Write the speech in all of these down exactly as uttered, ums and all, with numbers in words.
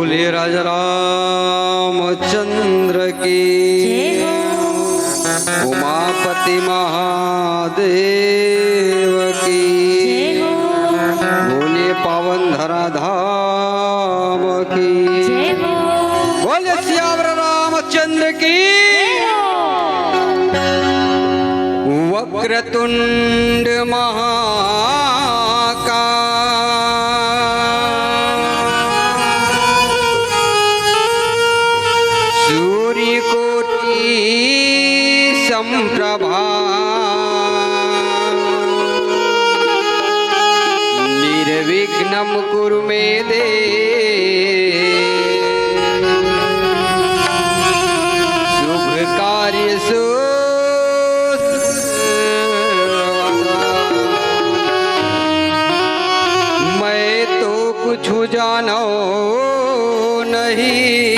बोलिए राजा रामचंद्र की, जय हो। उमापति महादेव की, जय हो। बोलिए पावन धरा धाम की, जय हो। बोलिए सियावर रामचंद्र की। जय हो। वक्रतुंड महाकाय, सूर्यकोटि समप्रभा, निर्विघ्नं कुरु मे देव, शुभ कार्येषु सर्वदा। मैं तो कुछु जानो नहीं,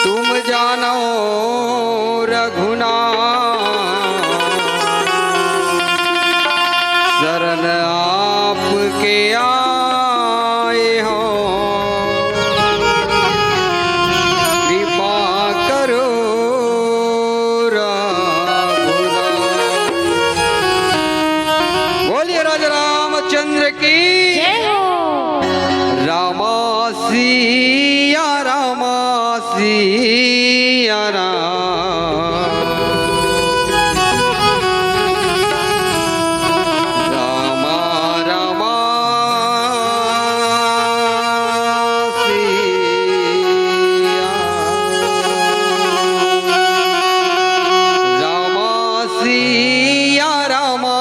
तुम जानो रघुनाथ, शरण आपके आए हो, कृपा करो रघुनाथ। बोलिए राजा रामचंद्र की। जय हो। रामा सिया रामा सिया राम। रामा रामा सिया। रामा सिया रामा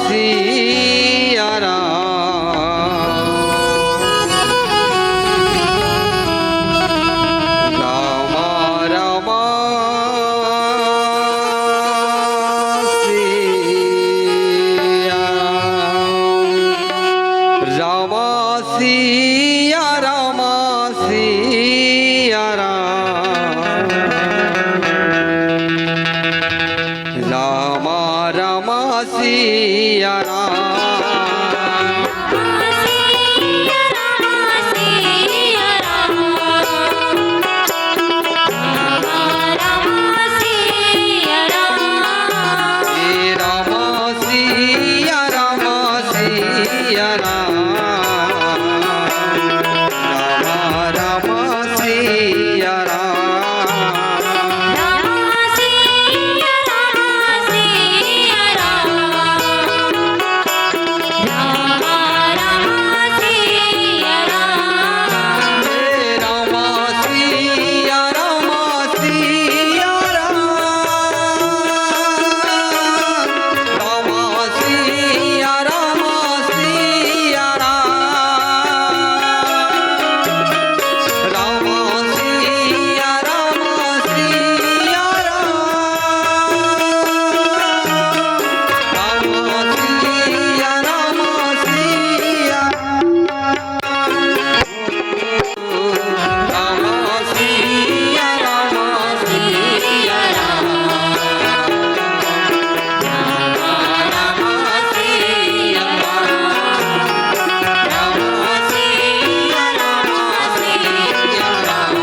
सिया राम। रामा रामा सिया। रामा सिया रामा सिया राम। रामा रामा सिया राम। हे रामा सिया रामा सिया राम। रामा रामा सिया राम। रामा सिया रामा सिया राम। रामा रामा सिया राम। हे रामा सिया रामा सिया राम। रामा सिया रामा सिया राम। रामा सिया रामा सिया राम। रामा सिया रामा सिया राम। रामा सिया रामा सिया राम।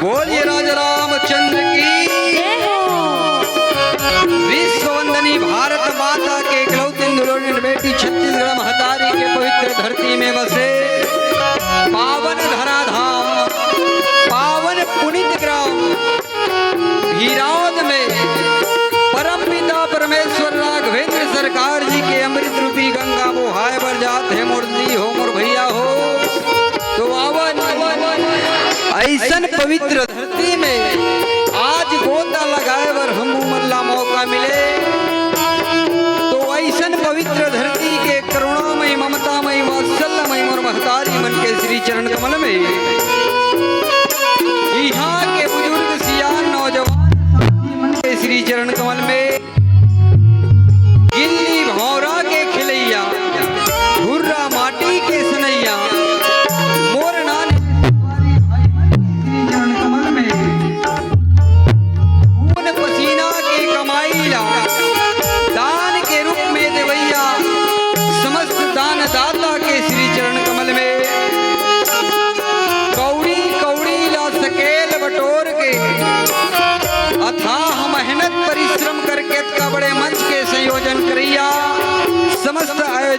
बोलिए राजा रामचंद्र की। जय हो। विश्व वंदनी भारत माता के इकलौती दुलारी बेटी छत्तीसगढ़ महतारी के पवित्र धरती में बसे पावन धराधाम, पावन पुनीत ग्राम भीरौंद में परम पिता परमेश्वर राघवेंद्र सरकार जी के अमृत रूपी गंगा बोहाय बर जात हे मोर दी हो, मोर भैया हो। तो आवन ऐसन पवित्र धरती में आज गोता लगाए बर हमू मन ला मौका मिले, तो ऐसन पवित्र धरती के करुणामय, ममतामय, वात्सल्यमय मोर महतारी मन के श्री चरण कमल में, इहाँ के बुजुर्ग सियान नौजवान साथी मन के श्री चरण कमल में, गिल्ली भौंरा के खेलैया, भुर्रा माटी के सनैया, मोर नान भाई मन के श्री चरण कमल में, खून पसीना के कमाई ला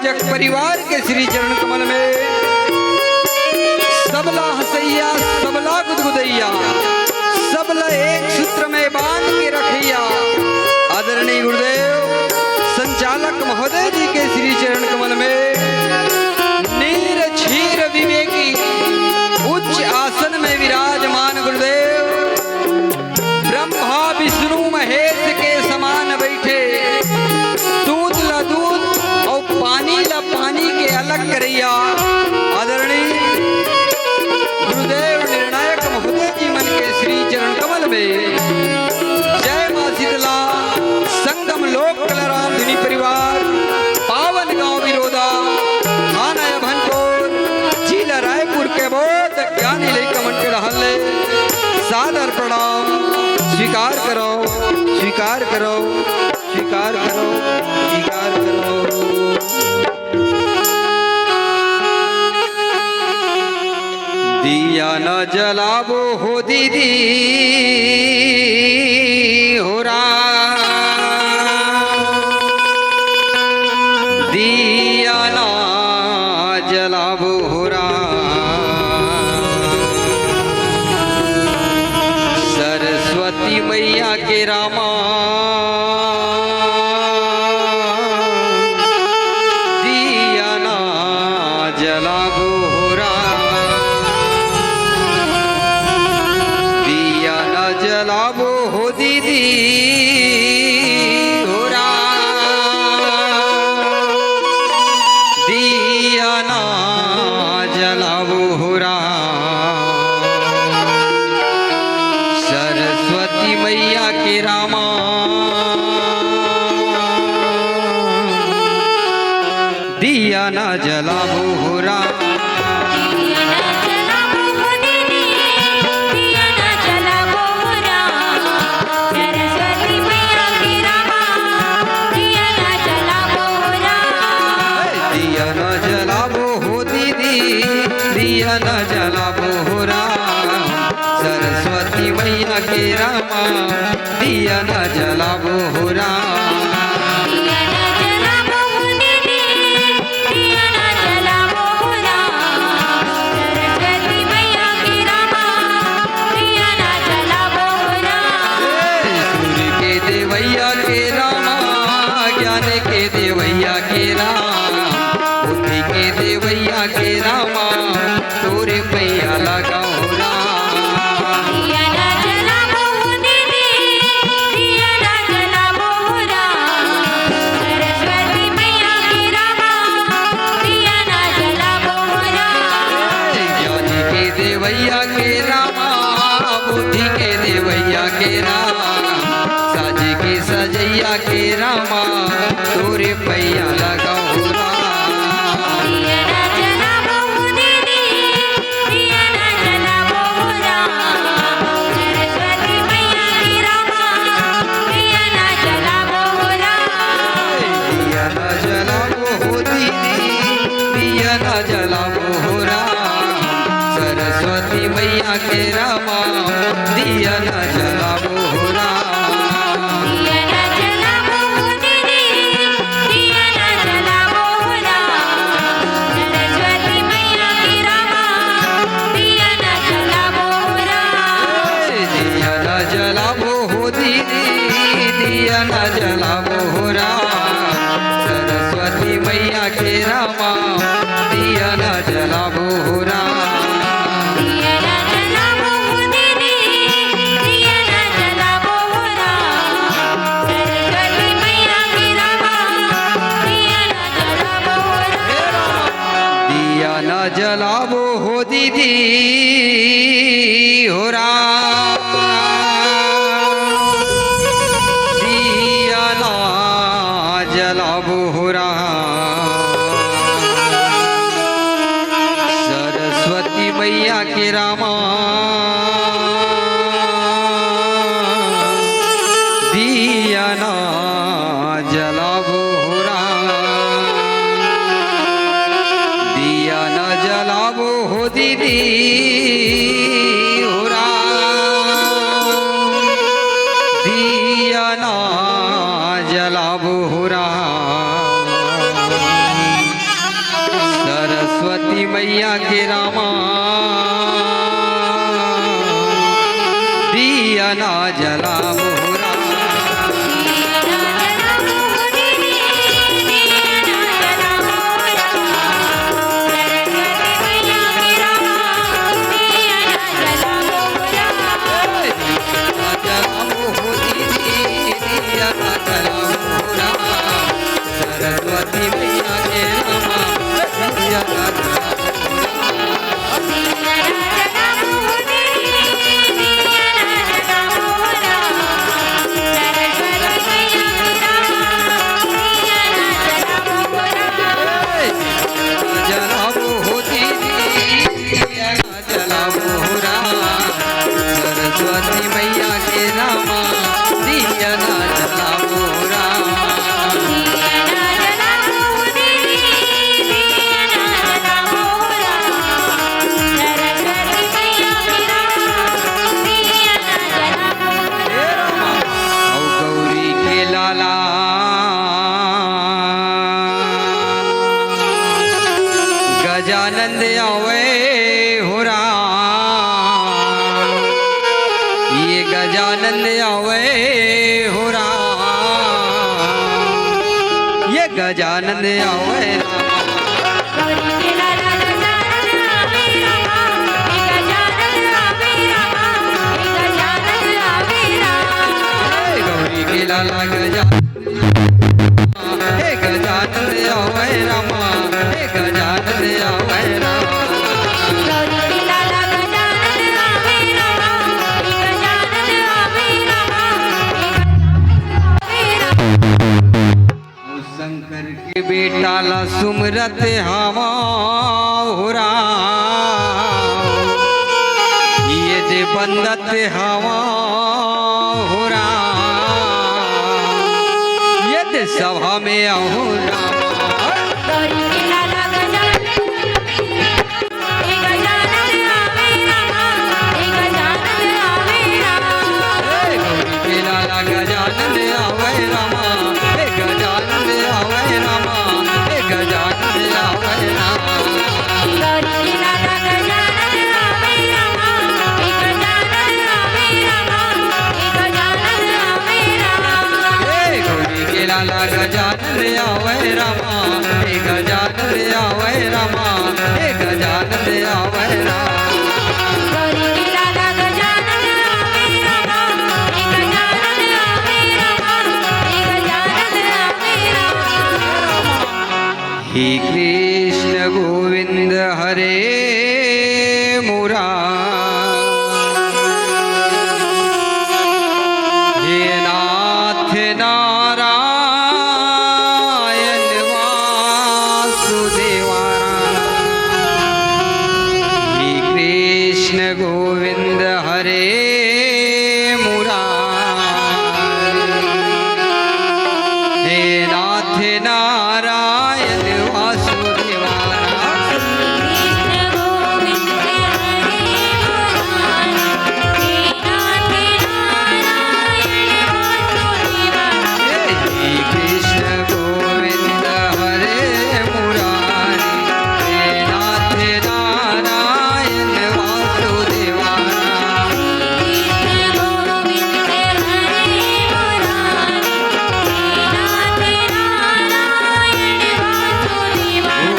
जग परिवार के श्री चरण कमल में सबला हंसैया, सबला गुदगुदैया, सबला एक सूत्र में बांध के रखैया आदरणीय गुरुदेव संचालक महोदय जी के श्री चरण कमल में नीर क्षीर विवेकी उच्च आसन में विराजमान गुरुदेव ब्रह्मा विष्णु महेश के समान बैठे, दूध ला दूध अउ पानी ला पानी के अलग करैया आदरणीय गुरुदेव निर्णायक महोदय जी मन के श्री चरण कमल में जय माँ शीतला, संगम लोक कलाराम धुनी परिवार, पावन गांव बिरोदा, थाना अभनपुर, जिला रायपुर के बहुत ज्ञानी लइका मन के डहर ले सादर प्रणाम स्वीकार करो, स्वीकार करो, स्वीकार करो, स्वीकार करो। दिया न जलाबो हो दीदी हो राम, दिया न जलाबो हो राम। सरस्वती मैया के रामा, दिया ना जलाबो हो राम, दिया ना जलाबो हो दीदी हो राम, दिया ना जलाबो हो राम। सरस्वती मैया के रामा, दिया ना जलाबो हो राम। दिया ना जलाबो हो दीदी, दिया ना जलाबो हो राम। सरस्वती मैया के रामा, दिया ना जलाबो हो राम। दिया ना जलाबो हो दीदी, दिया ना जलाबो हो राम। सरस्वती मैया के रामा, दिया ना जलाबो हो राम। दिया ना जलाबो हो दीदी, दिया ना जलाबो हो राम। सरस्वती मैया के रामा, दिया ना जलाबो हो राम। ए, सूर्य के देवैया के रामा, ज्ञान के देवैया के राम, बुद्धि के देवैया के रामा, तोरे पैया लगाओ राम। दिया ना जलाबो हो दीदी, दिया ना जलाबो हो राम। सरस्वती मैया के रामा, दिया ना जलाबो हो राम। ज्ञान के देवैया के रामा, बुद्धि के देवैया के राम, साज के सजैया के रामा, तोरे पैया लगाओ राम। दिया ना जलाबो हो दीदी, दिया ना जलाबो हो राम। सरस्वती मैया के रामा, दिया ना जलाबो हो राम। दिया ना जलाबो हो दीदी, दिया ना जलाबो हो राम। सरस्वती मैया के रामा, दिया ना जलाबो हो राम। दिया ना जलाबो हो दीदी, दिया ना जलाबो हो राम। सरस्वती मैया के रामा, दिया ना जलाबो हो राम। दिया ना जलाबो हो दीदी, दिया ना जलाबो हो राम। सरस्वती मैया के रामा, दिया ना जलाबो हो राम। दिया ना जलाबो हो दीदी, दिया ना जलाबो हो राम। सरस्वती मैया के रामा, दिया ना जलाबो हो राम। दिया ना जलाबो हो दीदी हो राम, दिया ना जलाबो हो राम। सरस्वती मैया के रामा, दिया ना जलाबो हो राम, दिया ना जलाबो हो दीदी हो राम, दिया ना जलाबो हो राम। के रामा, दिया ना जलावो रामा। सरस्वती मैया के रामा, दिया ना जलावो रामा। जलावो हो दीदी, दिया ना जलावो हो रामा। सरस्वती मैया के रामा, दिया ना जलावो हो रामा। हे रामा, अउ गौरी के लाला गजानंद आवे हो राम, ये गजानंद आवे हो राम, ये गजानंद आवे राम। गौरी के लाला गजानंद, हे गजानंद आवे रामा, हे गजानंद आवे रामा। शंकर के बेटा ला सुमरत हवा हो राम, ये दे बंदत हवा हो राम, ये दे सभा में आहो राम। हे गौरी के लाला गजानंद आवे रामा, हे गजानंद आवे रामा, हे गजानंद आवे रामा। हे गौरी के लाला गजानंद आवे रामा, हे गजानंद आवे रामा, हे गजानंद आवे रामा। हे कृष्ण गोविंद हरे मुरारी, हे नाथ नारायण वासुदेवा राम। हे कृष्ण गोविंद हरे मुरारी, हे नाथ नारायण वासुदेवा राम। हे कृष्ण गोविंद हरे मुरारी, हे नाथ नारायण वासुदेवा राम।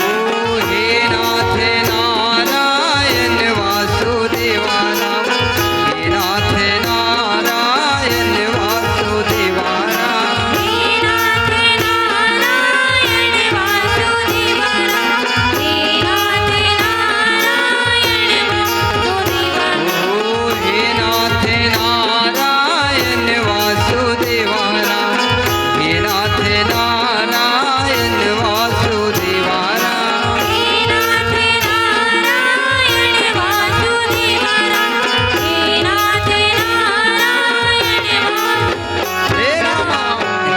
ओ हे नाथ नारायण वासुदेवा राम, हे नाथ नारायण वासुदेवा राम। ओ हे नाथ नारायण वासुदेवा राम, हे नाथ नारायण वासुदेवा राम। हे रामा,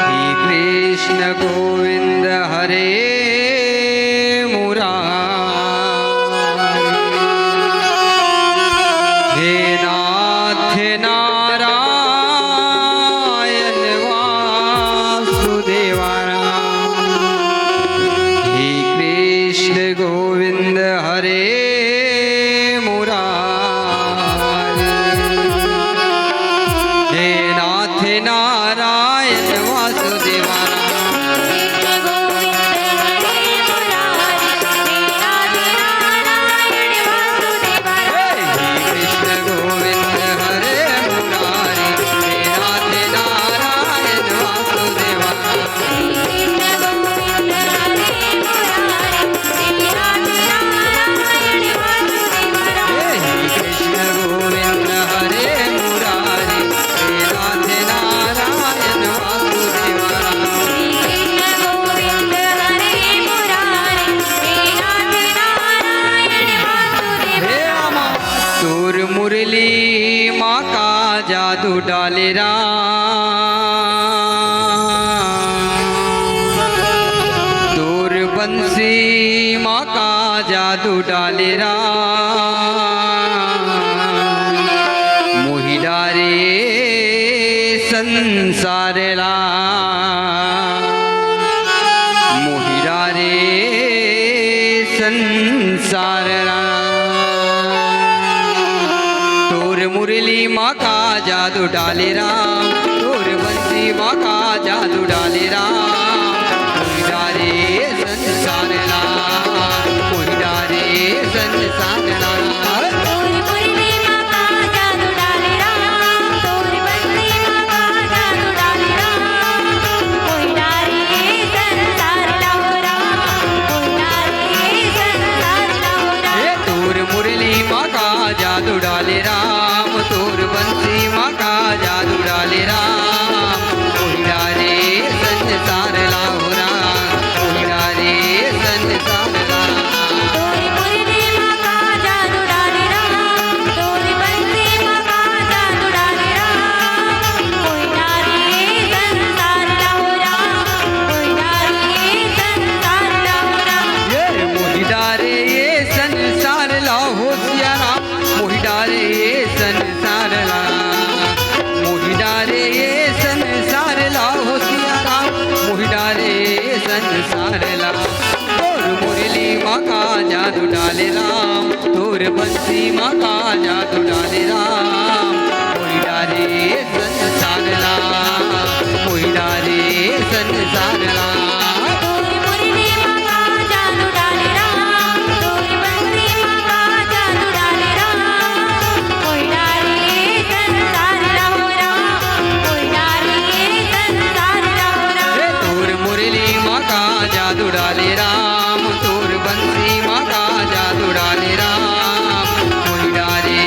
हे कृष्ण गोविंद हरे मुरारी, हे नाथ नारायण वासुदेवा राम। हे कृष्ण गोविंद हरे वासुदेवा राम। कृष्ण गोविंद हरे मुरारी, हे राधे नारायण वासुदेवा राम। हे कृष्ण गोविंद हरे मुरारी, हे राधे नारायण वासुदेवा राम। कृष्ण गोविंद हरे मुरारी, हे राधे नारायण वासुदेवा राम। हे कृष्ण गोविंद हरे मुरारी, हे राधे नारायण वासुदेवा राम। कृष्ण गोविंद हरे मुरारी, हे राधे नारायण वासुदेवा हे राम। रामा, तोर मुरली मा का जादू डाले राम, तोर बंसी मा का जादू डाले राम, मोहि डारे संसार ला, मोहि डारे संसार ला। तोर मुरली मा का जादू डाले राम, तोर बंसी मा का जादू डाले राम, मोहि डारे संसार ला, मोहि डारे संसार ला। तोर मुरली मा का जादू डाले राम, तोर बंसी मा का जादू डाले राम, मोहि डारे संसार ला हो राम, मोहि डारे संसार ला हो राम। ए तोर मुरली मा का जादू डाले राम, तोर बंसी मा का जादू डाले राम, मोहि डारे संसार ला हो राम, मोहि डारे संसार ला। तोर मुरली मा का जादू डाले राम, तोर बंसी मा का जादू डाले राम, मोहि डारे संसार ला हो राम, मोहि डारे संसार ला हो राम। ए मोहि डारे ए संसार ला हो सिया राम, मोहि डारे ए संसार ला, मोहि डारे ए संसार ला हो सिया राम, मोहि डारे ए संसार ला। तोर मुरली मा का जादू डाले राम, तोर बंसी मा का जादू डाले राम, मोहि डारे ए संसार ला, मोहि डारे ए संसार ला। तोर मुरली मा का जादू डाले राम, तोर बंसी मा का जादू डाले राम, मोहि डारे संसार ला हो राम, मोहि डारे संसार ला हो राम। ए तोर मुरली मा का जादू डाले राम, तोर बंसी मा का जादू डाले राम, मोहि डारे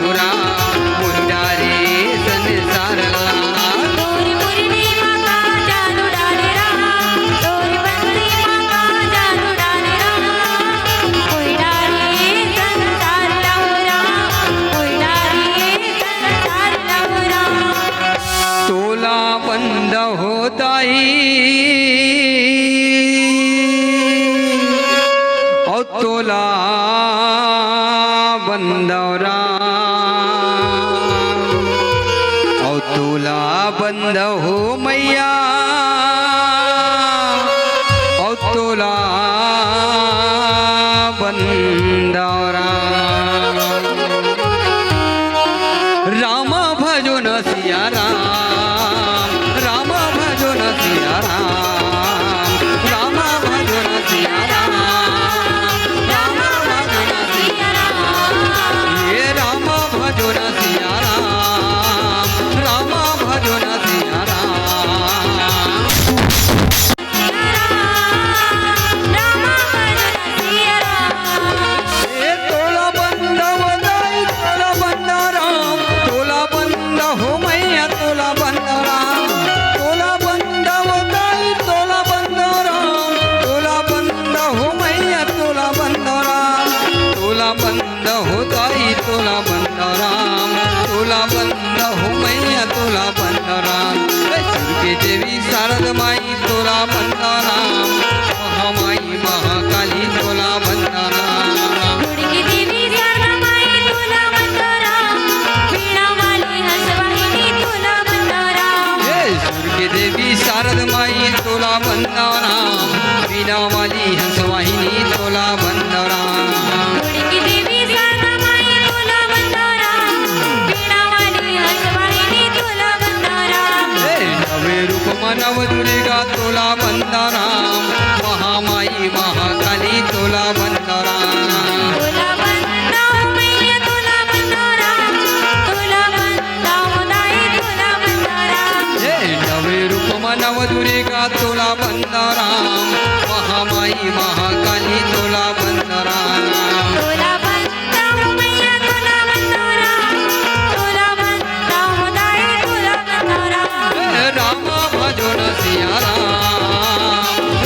हो राम, मोहि डारे संसार ला। तोर मुरली मा का जादू डाले राम, तोर बंसी मा का जादू डाले राम, मोहि डारे संसार ला हो राम, मोहि डारे संसार ला हो राम। तोला बंद हो दाई, अउ तोला बंद हो राम, अउ तोला बंद हो मैया, अउ तोला बंद हो राम। राम भजो न सिया राम, राम भजो न सिया राम, राम भजो न सिया राम, राम भजो न सिया राम। हे राम भजो न सिया राम, राम भजो न सिया राम। ए तोला बंद हो दाई, तोला बंद राम, तोला बंद हो मैया, तोला बंद राम, तोला बंद हो दाई, तोला बंद राम, तोला बंद हो मैया, तोला बंद राम, तोला बंद हो दाई, तोला बंद राम, तोला बंद हो मैया, तोला बंद राम। ए सुर के देवी शारद माई, तोला बंद राम, महामाई महाकाली, तोला बंद राम। सुर के देवी शारदा माई, तोला बंद राम, बीणा वाली हंस वाहिनी, तोला बंद राम। ए सुर के देवी शारद माई, तोला बंद राम, बीणा वाली हंस वाहिनी, तोला बंद राम। सुर के देवी शारदा माई, तोला बंद राम, बीणा वाली हंस वाहिनी, तोला बंद राम। ए नवदुर्गा तोला बंदना राम, महामाई महाकाली तोला बंदना राम। तोला बंदना हो मैया, तोला बंदना राम, तोला बंदना हो दाई, तोला बंदना राम। हे नवे रूप मा नवदुर्गा तोला बंदना राम, महामाई महाकाली तोला बंदना राम। तोला बंदना हो मैया, तोला बंदना राम, तोला बंदना हो दाई, तोला बंदना राम। हे राम भजो न सिया राम,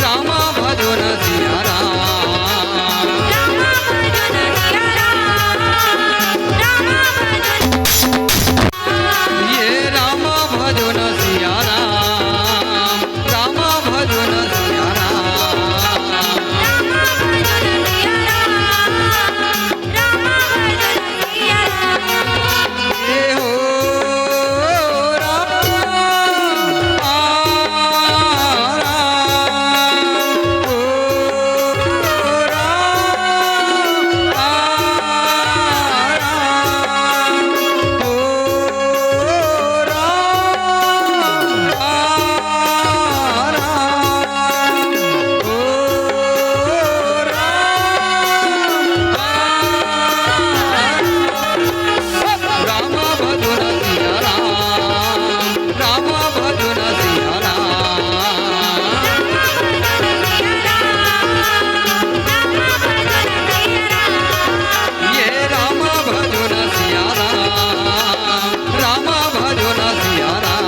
राम भजो न सिया राम। राम भजो न सिया राम, राम भजो न ये राम भजो न सिया राम, राम भजो न सिया राम। राम भजो न सिया राम, राम भजो न सिया राम। ए हो राम, आ राम, ओ राम, आ राम, ओ राम, आ राम, ओ राम, आ राम। राम भजो न सिया राम, राम भजो न सिया राम। ये राम भजो न सिया राम, राम भजो न सिया राम।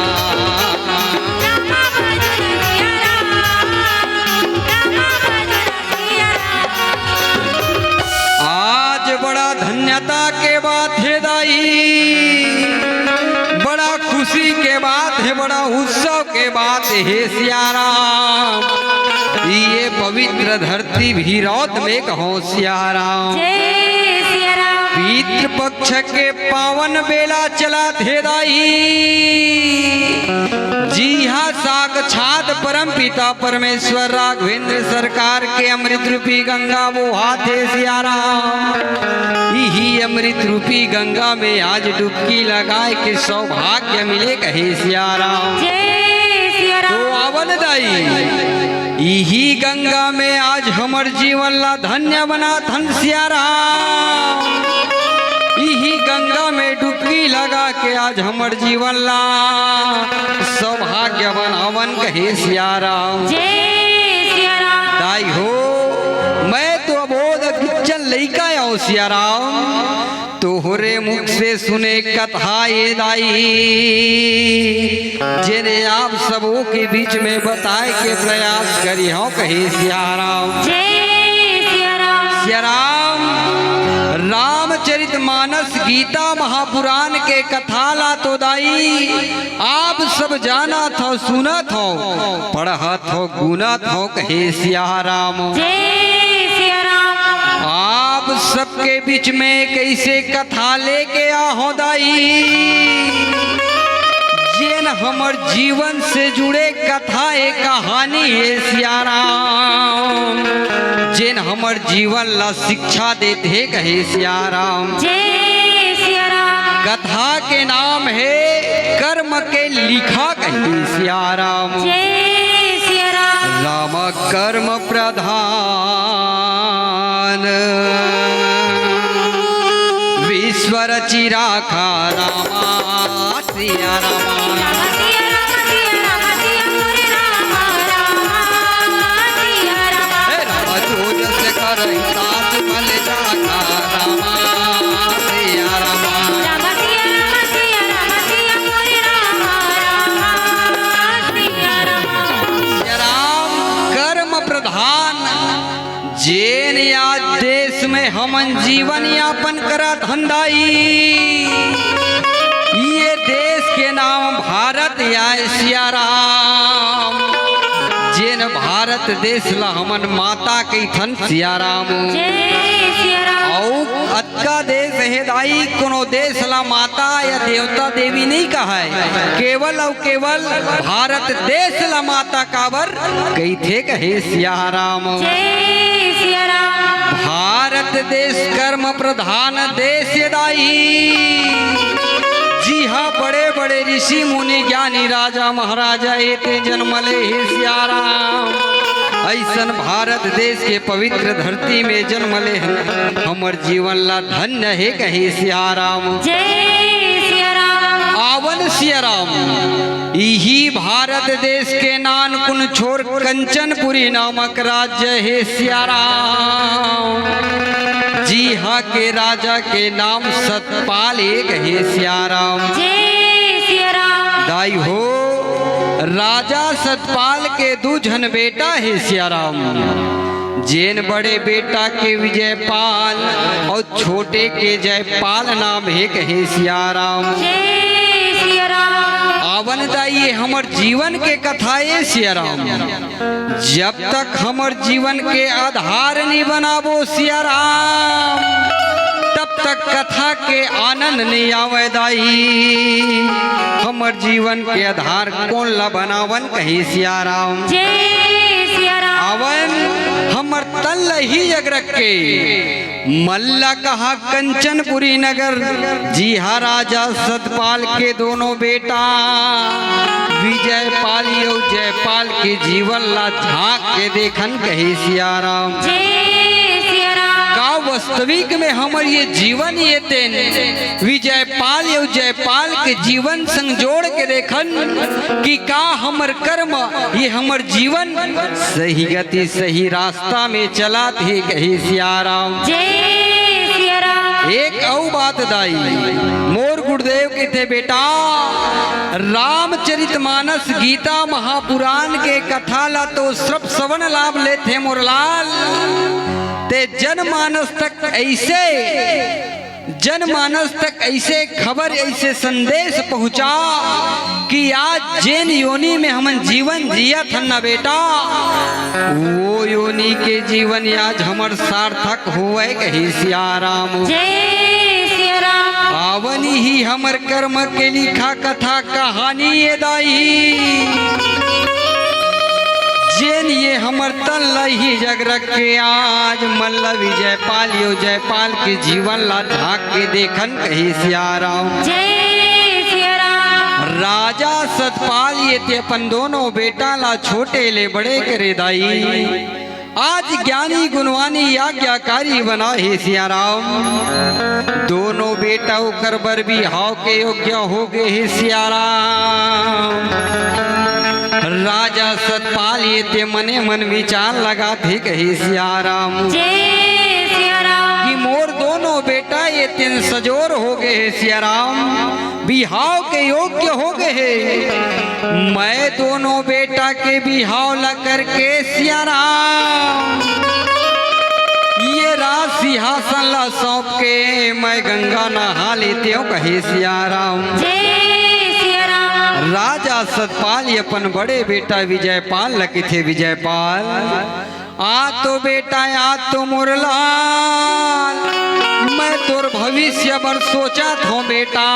आज बड़ा धन्यता के बात हे दाई, बड़ा खुशी के बात हे, बड़ा उत्सव के बात हे सिया राम। ये पवित्र धरती भीरौत में कहो सिया राम। जय सिया राम। पितृपक्ष के पावन बेला चलत हे दाई, जिहां साक्षात परम पिता परमेश्वर राघवेंद्र सरकार के अमृत रूपी गंगा बोहात हे सिया राम। इही अमृत रूपी गंगा में आज डुबकी लगाए के सौभाग्य मिले कहे सिया राम। जय सिया राम। तो आवा न दाई, इही गंगा में आज हमर जीवन ला धन्य बनाथन सिया राम। इही गंगा में डुबकी लगा के आज हमर जीवन ला सौभाग्य बनावन कहे सिया राम। जय सिया राम। दाई हो, मैं तो अबोध गिच्चन लइका आंव सिया राम। तोहरे मुख से सुने कथा ए दाई, जेने आप सबो के बीच में बताए के प्रयास करिहंव कहे सिया राम। जय सिया राम। सिया राम, रामचरित मानस गीता महापुराण के कथा ला तो दाई आप सब जानत हव, सुनत हव, पढ़त हव, गुनत हव कहे सिया राम। जय सिया राम। आप सबके बीच में कइसे कथा लेके आहों दाई, जेन हमर जीवन से जुड़े कथा ए कहानी ए सिया राम, जेन हमर जीवन ला शिक्षा देथे कहे सिया राम। जय सिया राम। कथा के नाम हे कर्म के लिखा कहे सिया राम। जय सिया राम। राम कर्म प्रधान विश्व रचि राखा रामा सिया रामा। राम सिया राम सिया राम सिया मोरे राम, राम सिया राम। हे राम जो जस करहि तास फल जाखा रामा सिया रामा। राम सिया राम सिया राम सिया मोरे राम, राम सिया राम। सिया राम कर्म प्रधान जेन या देश में हमन जीवन यापन करत हन दाई, ये देश के नाम भारत आय सिया राम। जेन भारत देश ला हमन माता कहिथन सिया राम। जय सिया राम। अउ अतका देश हे दाई, कोनो देश ला माता या देवता देवी नइ कहय, केवल अउ केवल भारत देश ला माता काबर कहिथे कहे सिया राम। जय सिया राम। भारत देश कर्म प्रधान देश ए दाई, जी जिहाँ बड़े बड़े ऋषि मुनि ज्ञानी राजा महाराजा एते जन्म ले हे सियाराम। ऐसन भारत देश के पवित्र धरती में जन्म ले हन, हमर जीवन ला धन्य हे कहे सियाराम। जय सियाराम। आवन सियाराम। इही भारत देश के नानकुन छोर कंचनपुरी नामक राज्य हे सियाराम। जिहाँ के राजा के नाम सतपाल एक हे सियाराम। जय सियाराम। दाई हो, राजा सतपाल के दू झन बेटा हे सियाराम। जेन बड़े बेटा के विजयपाल अउ छोटे के जयपाल नाम हे कहे सियाराम। जय सियाराम। आवन दाई, ये हमर जीवन के कथा ए सियाराम। जब तक हमर जीवन के आधार नइ बनाबो सियाराम, तब तक कथा के आनंद नइ आवय दाई। हमर जीवन के आधार कोन ला बनावन कहे सियाराम। जय सियाराम। आवन हमर तन ल ही जग रख के मन ला कहा कंचनपुरी नगर। जिहाँ राजा सतपाल के दोनों बेटा विजयपाल अउ जयपाल के जीवन ला झांक के देखन कहे सियाराम। जय सियाराम। का वास्तविक में हमर ये जीवन ये तेन विजयपाल अउ जयपाल के जीवन संग जोड़ के देखन कि का हमर कर्म, ये हमर जीवन सही गति सही रास्ता में चलात हे कहे सियाराम। जय सियाराम। एक अउ बात दाई, मोर गुरुदेव कहिथे बेटा, रामचरितमानस गीता महापुराण के कथा ला तो सब श्रवण लाभ लेथे मोर लाल, ते जनमानस तक ऐसे जनमानस तक ऐसे खबर, ऐसे संदेश पहुँचा कि आज जेन योनि में हमन जीवन जियत हन ना बेटा, वो योनि के जीवन आज हमर सार्थक होवय कही सियाराम। जय सियाराम। आवन ही हमर कर्म के लिखा कथा कहानी ए दाई। जेन ये हमर तन ला ही जग रख के आज मन ला विजयपाल अउ जयपाल के जीवन ला झांक के देखन कही सियाराम। जय सियाराम। राजा सतपाल ये ते अपन दोनों बेटा ला छोटे ले बड़े करे दाई। आज ज्ञानी गुणवानी आज्ञाकारी बना हे सियाराम। दोनों बेटा ओकर बर बिहाव के योग्य हो गे हे सियाराम। राजा सतपाल ये ते मने मन विचार लगात हे कहे सियाराम। जय सियाराम। कि मोर दोनों बेटा ये तेन सजोर हो गे हे सियाराम। बिहाव के योग्य हो गे हे। मैं दोनों बेटा के बिहाव ला करके सियाराम, ये राज सिंहासन ला सौंप के मैं गंगा नहा लेतेंव कहे सियाराम। जय सियाराम। राजा सतपाल अपन बड़े बेटा विजयपाल ला कहिथे, विजयपाल, आ तो बेटा, आ तो मोर लाल, मैं तोर भविष्य बर सोचत हौं बेटा।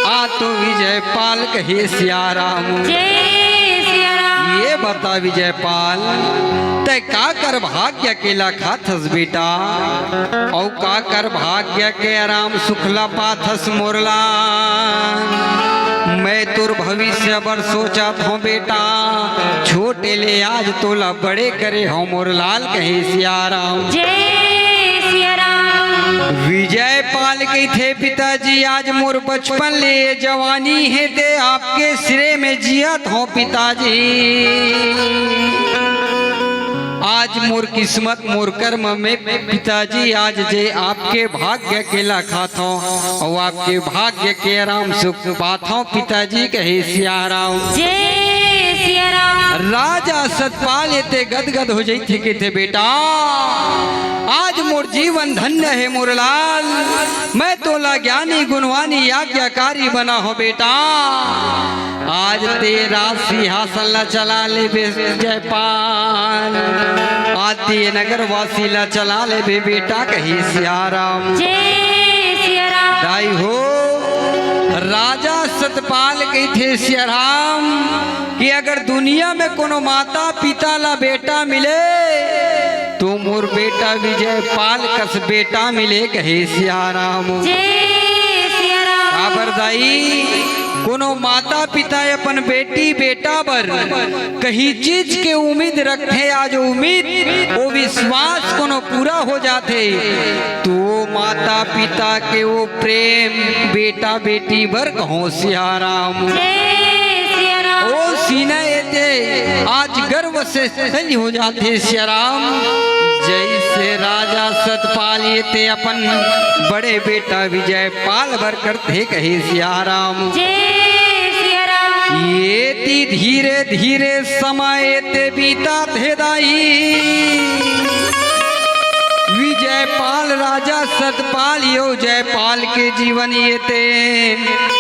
आ तो विजयपाल कहे सियाराम। जय सियाराम। ये बता विजयपाल, तै काकर भाग्य के ला खाथस बेटा? अउ काकर भाग्य के आराम सुख ला पाथस मोर लाल? मैं तोर भविष्य बर सोचत हौं बेटा, छोटे ले आज तोला बड़े करे हौं मोर लाल कहे सियाराम। जय सियाराम। विजयपाल कहिथे, पिताजी आज मोर बचपन ले ये जवानी हे ते आपके सिरे में जियत हौं पिताजी। आज मोर किस्मत मोर कर्म में पिताजी आज जे आपके भाग्य के ला खाथौं अउ आपके भाग्य के आराम सुख पाथौं पिताजी कहे सियाराम। जय सियाराम। राजा सतपाल एते गदगद हो जइथे, कहिथे, बेटा आज मोर जीवन धन्य हे मोर लाल, मैं तोला ज्ञानी गुणवानी आज्ञाकारी बना हौं बेटा। आज ते राज सिंहासन ला चला लेबे जयपाल, आज ते नगरवासी ला चला लेबे बेटा कहे सियाराम। जय सियाराम। दाई हो, राजा सतपाल कहिथे सियाराम कि अगर दुनिया में कोनो माता पिता ला बेटा मिले तो मोर बेटा विजयपाल कस बेटा मिले कहे सियाराम। जय सियाराम। काबर दाई, कोनो माता पिता अपन बेटी बेटा बर कहीं चीज के उम्मीद रखथे, आज उम्मीद, वो विश्वास कोनो पूरा हो जाथे, तो वो माता पिता के वो प्रेम बेटा बेटी बर कहो सियाराम। जय सियाराम। ओ सीना एते आज गर्व से सज हो जाथे सियाराम। जैसे राजा सतपाल एते अपन बड़े बेटा विजय पाल बर करथे कहे सियाराम। जय सियाराम। एती धीरे धीरे समय एते बीता थे दाई। विजयपाल राजा सतपाल यो जयपाल के जीवन एते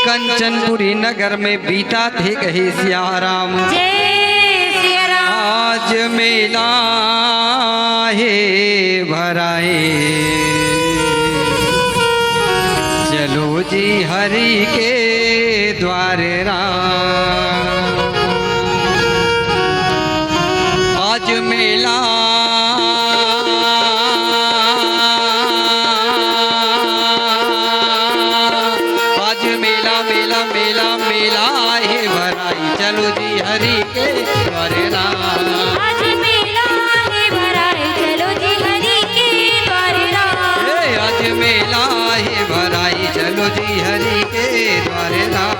कंचनपुरी नगर में बीता थे कहे सियाराम। जय सियाराम। आज मेला हे भराए, चलो जी हरि के द्वारे राम। आज मेला, आज मेला, मेला, मेला, मेला हे भराई, चलो जी हरि के द्वारे राम। आज मेला हे भराई, चलो जी हरि के द्वारे राम। ए, आज मेला हे भराई, चलो जी हरि के द्वारे राम।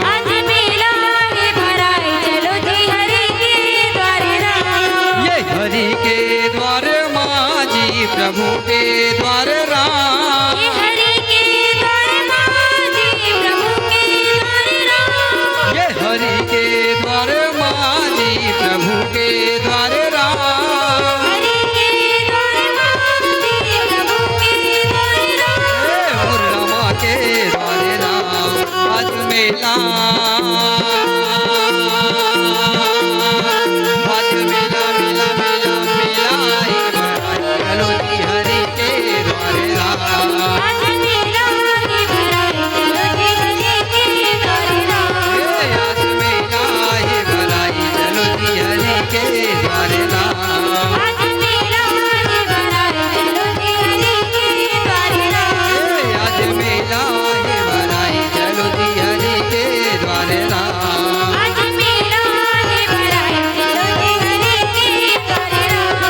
आज मेला हे भराई, चलो जी हरि के द्वारे राम। ये हरि के द्वारे माँ जी, प्रभु के द्वारे राम। ये हरि के द्वारे माँ जी, प्रभु के द्वारे राम। ये हरि के द्वारे माँ जी, प्रभु के द्वारे राम। हरि के द्वारे माँ जी, प्रभु के द्वारे राम। हे मोर रामा के द्वारे राम। आज मेला, आज मेला, मेला, मेला, मेला हे भराई, चलो जी हरि के द्वारे राम। आज मेला हे भराई, चलो जी हरि के द्वारे राम। हे आज मेला हे भराई, चलो जी हरि के द्वारे राम। आज मेला हे भराई, चलो जी हरि के द्वारे राम। हे आज मेला हे भराई, चलो जी हरि के द्वारे राम। आज मेला हे भराई, चलो जी हरि के द्वारे राम।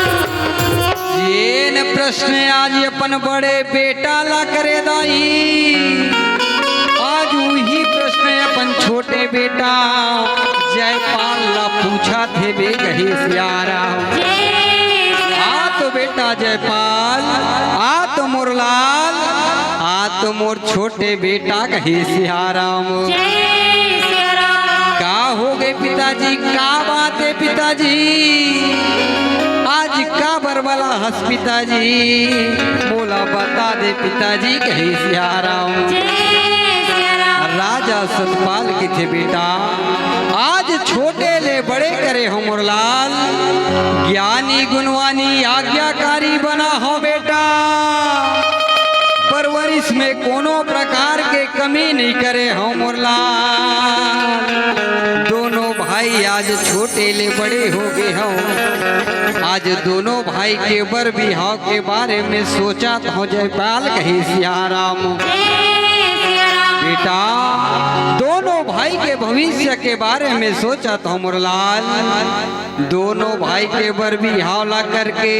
जेन प्रश्न आज अपन बड़े बेटा ला करे दाई, आज उही प्रश्न अपन छोटे बेटा जयपाल ला पूछा थे बे कहे सियाराम। जय सिया आ तो बेटा जयपाल, आ तो मोर लाल, आ तो मोर छोटे बेटा कहे सियाराम। जय सिया राम। का हो गए पिताजी, का बात है पिताजी? आज का बरबला हस पिताजी, मोला बता दे पिताजी, कहे सियाराम। जय सिया राम। राजा सतपाल कथे, बेटा, आज छोटे ले बड़े करे हो मोर लाल, ज्ञानी गुणवानी आज्ञाकारी बना हो बेटा, परवरिश में कोनो प्रकार के कमी नहीं करे हो मोर लाल। दोनों भाई आज छोटे ले बड़े हो गए हो, आज दोनों भाई के बर बिहाव के बारे में सोचत हो जयपाल, कहे सियाराम। जय सिया राम। बेटा, दोनों भाई के भविष्य के बारे में सोचत हो मोर लाल। दोनों भाई के बर बिहाव ला करके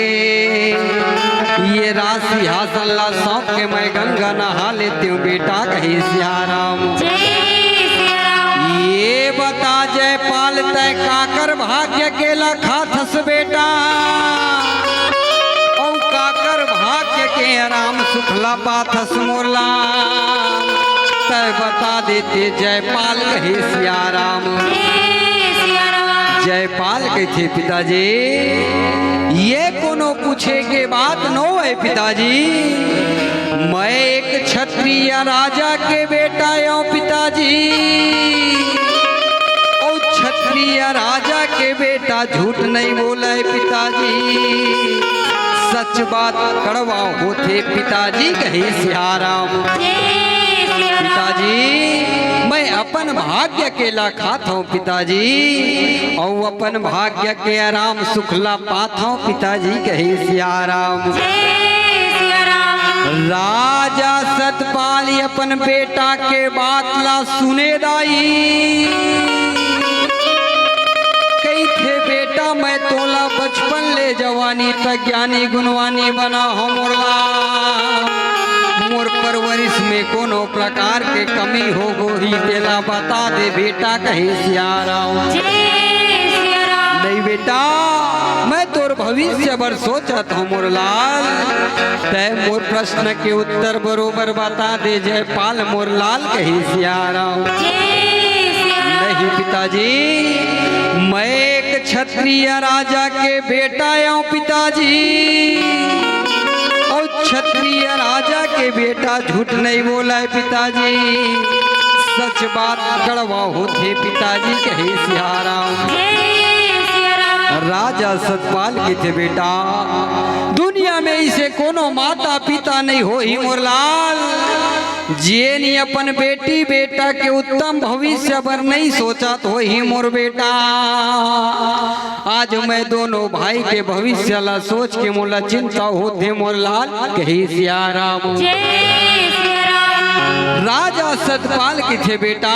ये राजसिंहासन ला सौंप के मैं गंगा नहा लेते हूँ बेटा, कहे सियाराम। जय सिया राम। ये बता जयपाल, तय काकर भाग्य के लखाथस बेटा, अउ काकर भाग्य के आराम सुखला पाथस मोर लाल, तय बता देते जयपाल, कहे सियाराम। जय सिया राम। जयपाल कथे, पिताजी, ये कोनो पूछे के बात नो है पिताजी, मैं एक क्षत्रिय राजा के बेटा हूँ पिताजी, और क्षत्रिय राजा के बेटा झूठ नहीं बोले पिताजी, सच बात कड़वा होथे पिताजी, कहे सियाराम। जय सिया राम। पिताजी, मैं अपन भाग्य के लखात हूँ पिताजी, अउ अपन भाग्य के आराम सुखला पात हूँ पिताजी, कहे सियाराम। जय सिया राम। राजा सतपाल अपन बेटा के बात ला सुने दाई, कहिथे, "बेटा, मैं तोला बचपन ले जवानी तक ज्ञानी गुणवानी बना हो मोर लाल। मोर परवरिश में कोनो प्रकार के कमी हो गोही तेला बता दे बेटा," कहे सियाराम। जय सियाराम। नहीं बेटा, मैं तोर भविष्य बर सोचत हूँ मोर लाल, तै मोर प्रश्न के उत्तर बरोबर बता दे जयपाल मोर लाल, कहे सियाराम। जय सियाराम। नहीं पिताजी, मैं एक क्षत्रिय राजा के बेटा आऊं पिताजी, और क्षत्रिय राजा के बेटा झूठ नहीं बोला है पिताजी, सच बात कड़वा होथे पिताजी, कहे सियाराम। जय सियाराम। राजा सतपाल कहिथे, "बेटा, दुनिया में इसे कोनो माता पिता नहीं होही मोर लाल, जेन अपन बेटी बेटा के उत्तम भविष्य बर नहीं सोचत होही मोर बेटा। आज मैं दोनों भाई के भविष्य ला सोच के मोला चिंता होथे मोर लाल," कहे सियाराम। जय सियाराम। राजा सतपाल कहिथे, "बेटा,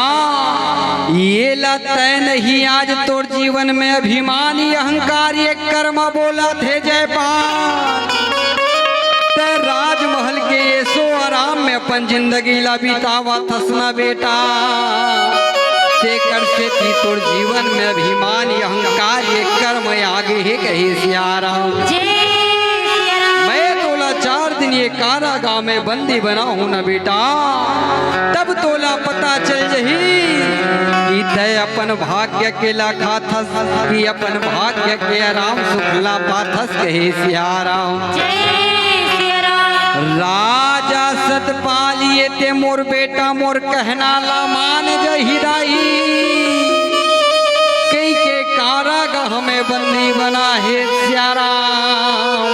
ये ला तय नहीं आज तोर जीवन में अभिमान, ये अहंकार, ये कर्म बोला थे जयपाल। तै राजमहल के ऐसो आराम में अपन जिंदगी ला बितावत हस ना बेटा, तेकर सेती तोर जीवन में अभिमान, ये अहंकार, ये कर्म आगे हे," कहे सियाराम। जय सियाराम। "मैं तोला चार दिन ये कारागाह में बंदी बनाहूं ना बेटा, तब तोला पता चल जही कि तै अपन भाग्य के ला खाथस कि अपन भाग्य के आराम सुख ला पाथस," कहे सियाराम। जय सियाराम। राजा सतपाल ये ते मोर बेटा मोर कहना ला मान जही दाई, कहिके कारागाह में बंदी बना हे सियाराम।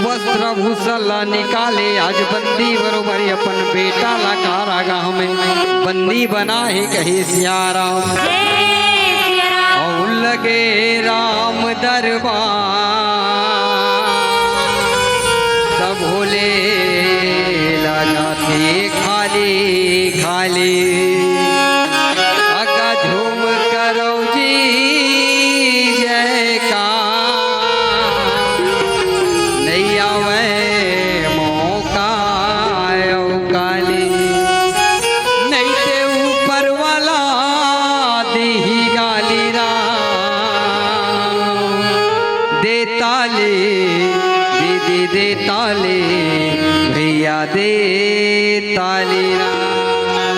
वस्त्र भूषण ला निकाले आज बंदी बरोबर अपन बेटा ला कारागाह में बंदी बना हे, कहे सियाराम। जय सियाराम। और लगे राम दरबार, सब भोले लगा थे खाली खाली। अगा झूम करो जी जयकार, नहीं आवे मौका अउ काली। नहीं ते ऊपर वाला दीही गाली राम। दे ताली दीदी, दे ताली भैया, दे ताली राम।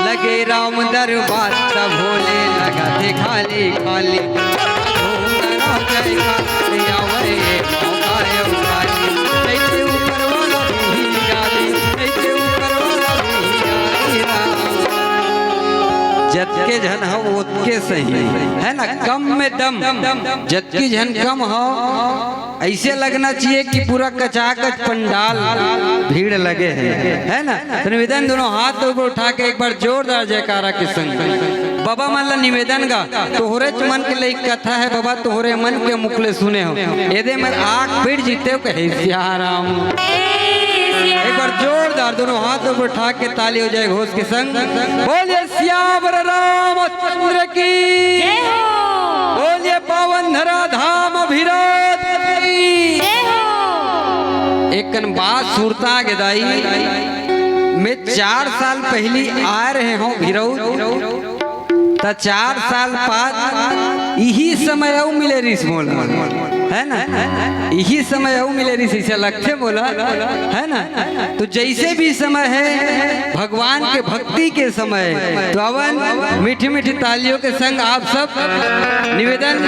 लगे राम दरबार त भोले लगा थे खाली खाली। घूम करो जयकार, आवे मौका अउ काली। ऐसे ऊपर वाला भी गाली, ऐसे ऊपर वाला भी गाली राम। जतके झन हो ओतके सही, है ना, कम में दम। जतकी झन कम हो, ऐसे लगना चाहिए कि पूरा कचाकच पंडाल भीड़ लगे है, है ना? तो निवेदन, दोनों हाथ ऊपर उठा के एक बार जोरदार जयकारा के संग बाबा मन ला निवेदन गा, तोहरेच मन के लइक कथा है बाबा, तोहरे मन के मुख ले सुने हो, एदे में आँख पीट जीते हो, कहे सियाराम। एक बार जोरदार दोनों हाथ ऊपर उठा के ताली हो जाए घोष के संग। बोलिए सियावर रामचंद्र की। जय हो। बोलिए पावन धरा धाम अभिराज की। जय हो। एकन बात सुरता गे दाई, मैं चार साल पहली आ रहे हूँ भिरऊ, त चार साल बाद इही समय अउ मिले रिस मोला, है ना? इही समय अउ मिले रिस, इसे लगथे मोला, है ना? तो जैसे भी समय है, भगवान के भक्ति के समय, तो अवन मीठी मीठी तालियों के संग आप सब निवेदन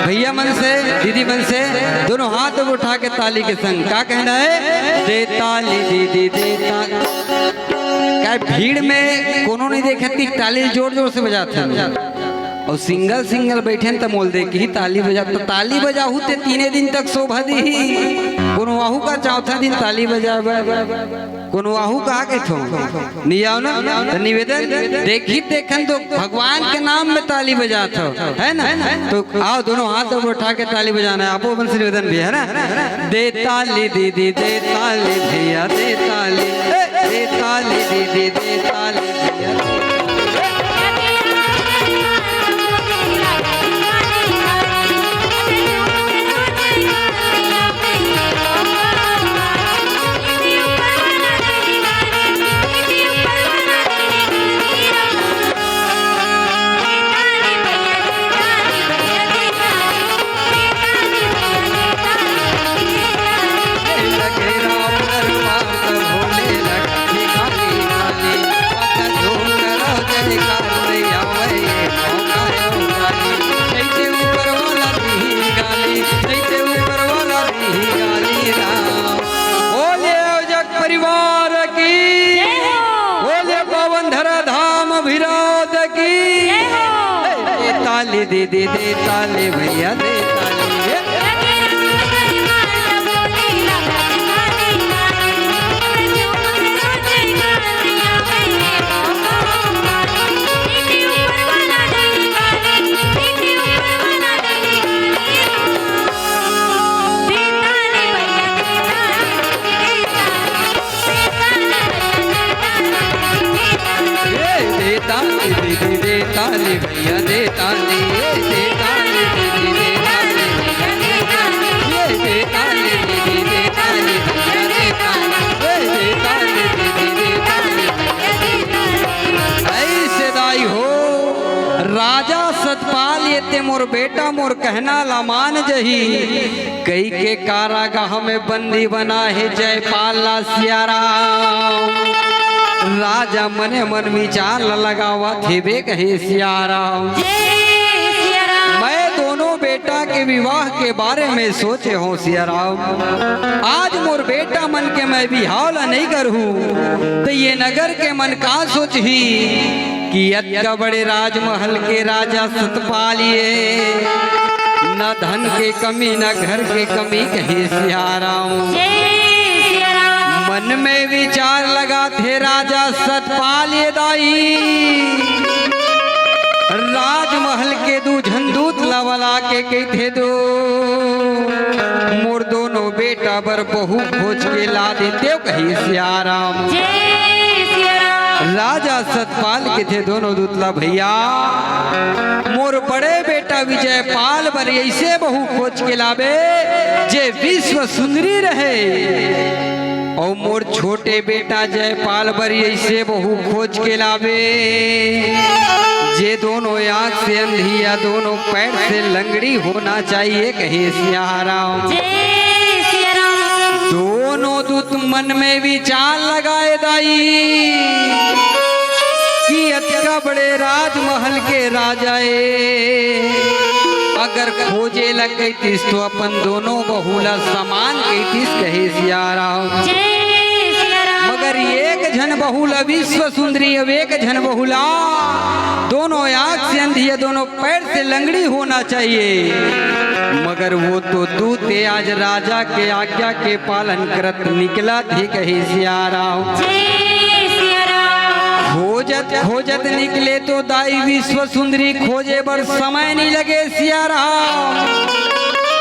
भैया मन से, दीदी मन से, दोनों हाथ उठा के ताली के संग का कहना है? दे ताली दीदी, दे ताली। का भीड़ में कोनो नहीं देखत कि ताली जोर जोर से बजात है। और सिंगल सिंगल बैठे त मोल दे कि ताली बजा, तो ताली बजाहू ते तीने दिन तक शोभा दी। कोनो आहू का चौथा दिन ताली बजावे। कोनो आहू कहा के थो, नहीं आओ ना। तो निवेदन, देखी देखन तो भगवान के नाम में ताली बजात हो, है ना? तो आओ, दोनों हाथ ऊपर उठा के ताली बजाना है। आपो मन से निवेदन भी है ना, दे ताली दीदी, दे ताली भैया, दे ताली, ए, दे ताली दीदी, दे ताली भैया। बोलिए जग परिवार की, जय हो। बोलिए पावन धरा धाम अभिराज की। जय हो। ए, दे ताली दीदी, दे ताली भैया, दे ताली। ए, दे ताली दीदी, दे ताली भैया, दे ताली, ए, दे ताली दीदी, दे ताली भैया, दे ताली, ए, दे ताली दीदी, दे ताली भैया, दे ताली, ए, दे ताली दीदी, दे ताली भैया, दे ताली। ऐसे दाई हो, राजा सतपाल ये ते मोर बेटा, मोर कहना ला मान जही। कई के कारागाह में बंदी बना हे जयपाल ला सियाराम। राजा मने मन विचार ला लगावत हेबे कहे सियाराम। जय सियाराम। मैं दोनों बेटा के विवाह के बारे में सोचे हों सियाराम। आज मोर बेटा मन के मैं बिहाव ला नहीं करहूँ, तो ये नगर के मन का सोचही? कि अतका बड़े राजमहल के राजा सतपाल ये, न धन के कमी, न घर के कमी, कहे सियाराम। जय सियाराम। मन में विचार लगाथे राजा सतपाल ये दाई, राजमहल के दू झन दूत ला बला के कहिथे, दो मोर दोनों बेटा बर बहू खोज के ला देते, कहे सियाराम। जय सियाराम। राजा सतपाल कहिथे दोनों दूत ला, भैया, मोर बड़े बेटा विजयपाल बर ऐसे बहू खोज के लाबे, जे विश्व सुंदरी रहे, अउ मोर छोटे बेटा जयपाल बर ऐसे बहू खोज के लाबे, जे दोनों आंख से अंधी या दोनों पैर से लंगड़ी होना चाहिए, कहे सियाराम। जय सियाराम। दोनों दूत मन में विचार लगाए दाई कि अतका बड़े राजमहल के राजा ए, अगर खोजे ला कहितिस तो अपन दोनों बहू ला समान कहितिस, कहे सियाराम। जय सियाराम। मगर एक झन बहू ला विश्व सुंदरी, अउ एक झन बहू ला दोनों आंख से अंधी, दोनों पैर से लंगड़ी होना चाहिए। मगर वो तो दूत ए आज राजा के आज्ञा के पालन करत निकलत हे, कहे सियाराम। जय सियाराम। खोजत खोजत निकले तो दाई विश्व सुंदरी खोजे बर समय नहीं लगे सियाराम।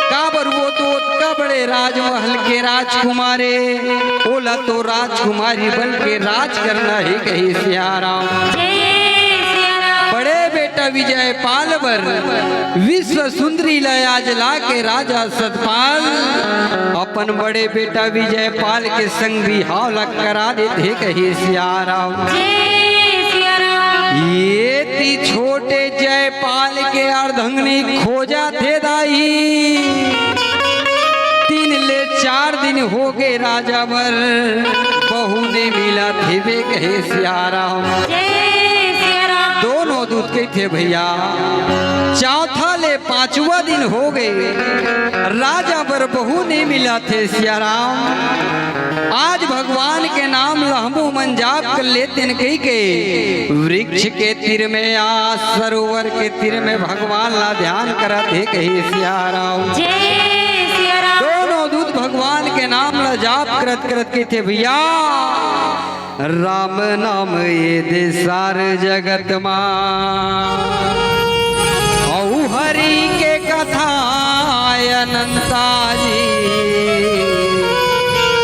काबर वो तो ओतका बड़े राजमहल के राजकुमार ए, ओला तो राजकुमारी बन के राज करना हे, कहे सियाराम। जय सियाराम। बड़े बेटा विजयपाल बर विश्व सुंदरी ला आज ला के राजा सतपाल अपन बड़े बेटा विजयपाल के संग बिहाव ला करा देथे, कहे सियाराम। जय सियाराम। ये ती छोटे जयपाल के अर्धंगनी खोजथे दाई, तीन ले चार दिन हो गे राजा बर बहू नइ मिलत हेबे, कहे सियाराम। जय सियाराम। दोनों दूत कहिथे भैया, चौथा ले पांचवा दिन हो गे, राजा बर बहू नइ मिलत हे सियाराम। आज भगवान के नाम ला हमू मन जाप कर लेतेन कहिके वृक्ष के तीर में आ सरोवर के तीर में भगवान ला ध्यान करत हे, कहे सियाराम। जय सियाराम। दोनों दूत भगवान के नाम ला जाप करत करत कहिथे भैया, राम नाम ये दे सार जगत मा, अउ हरि के कथा अनंता जी,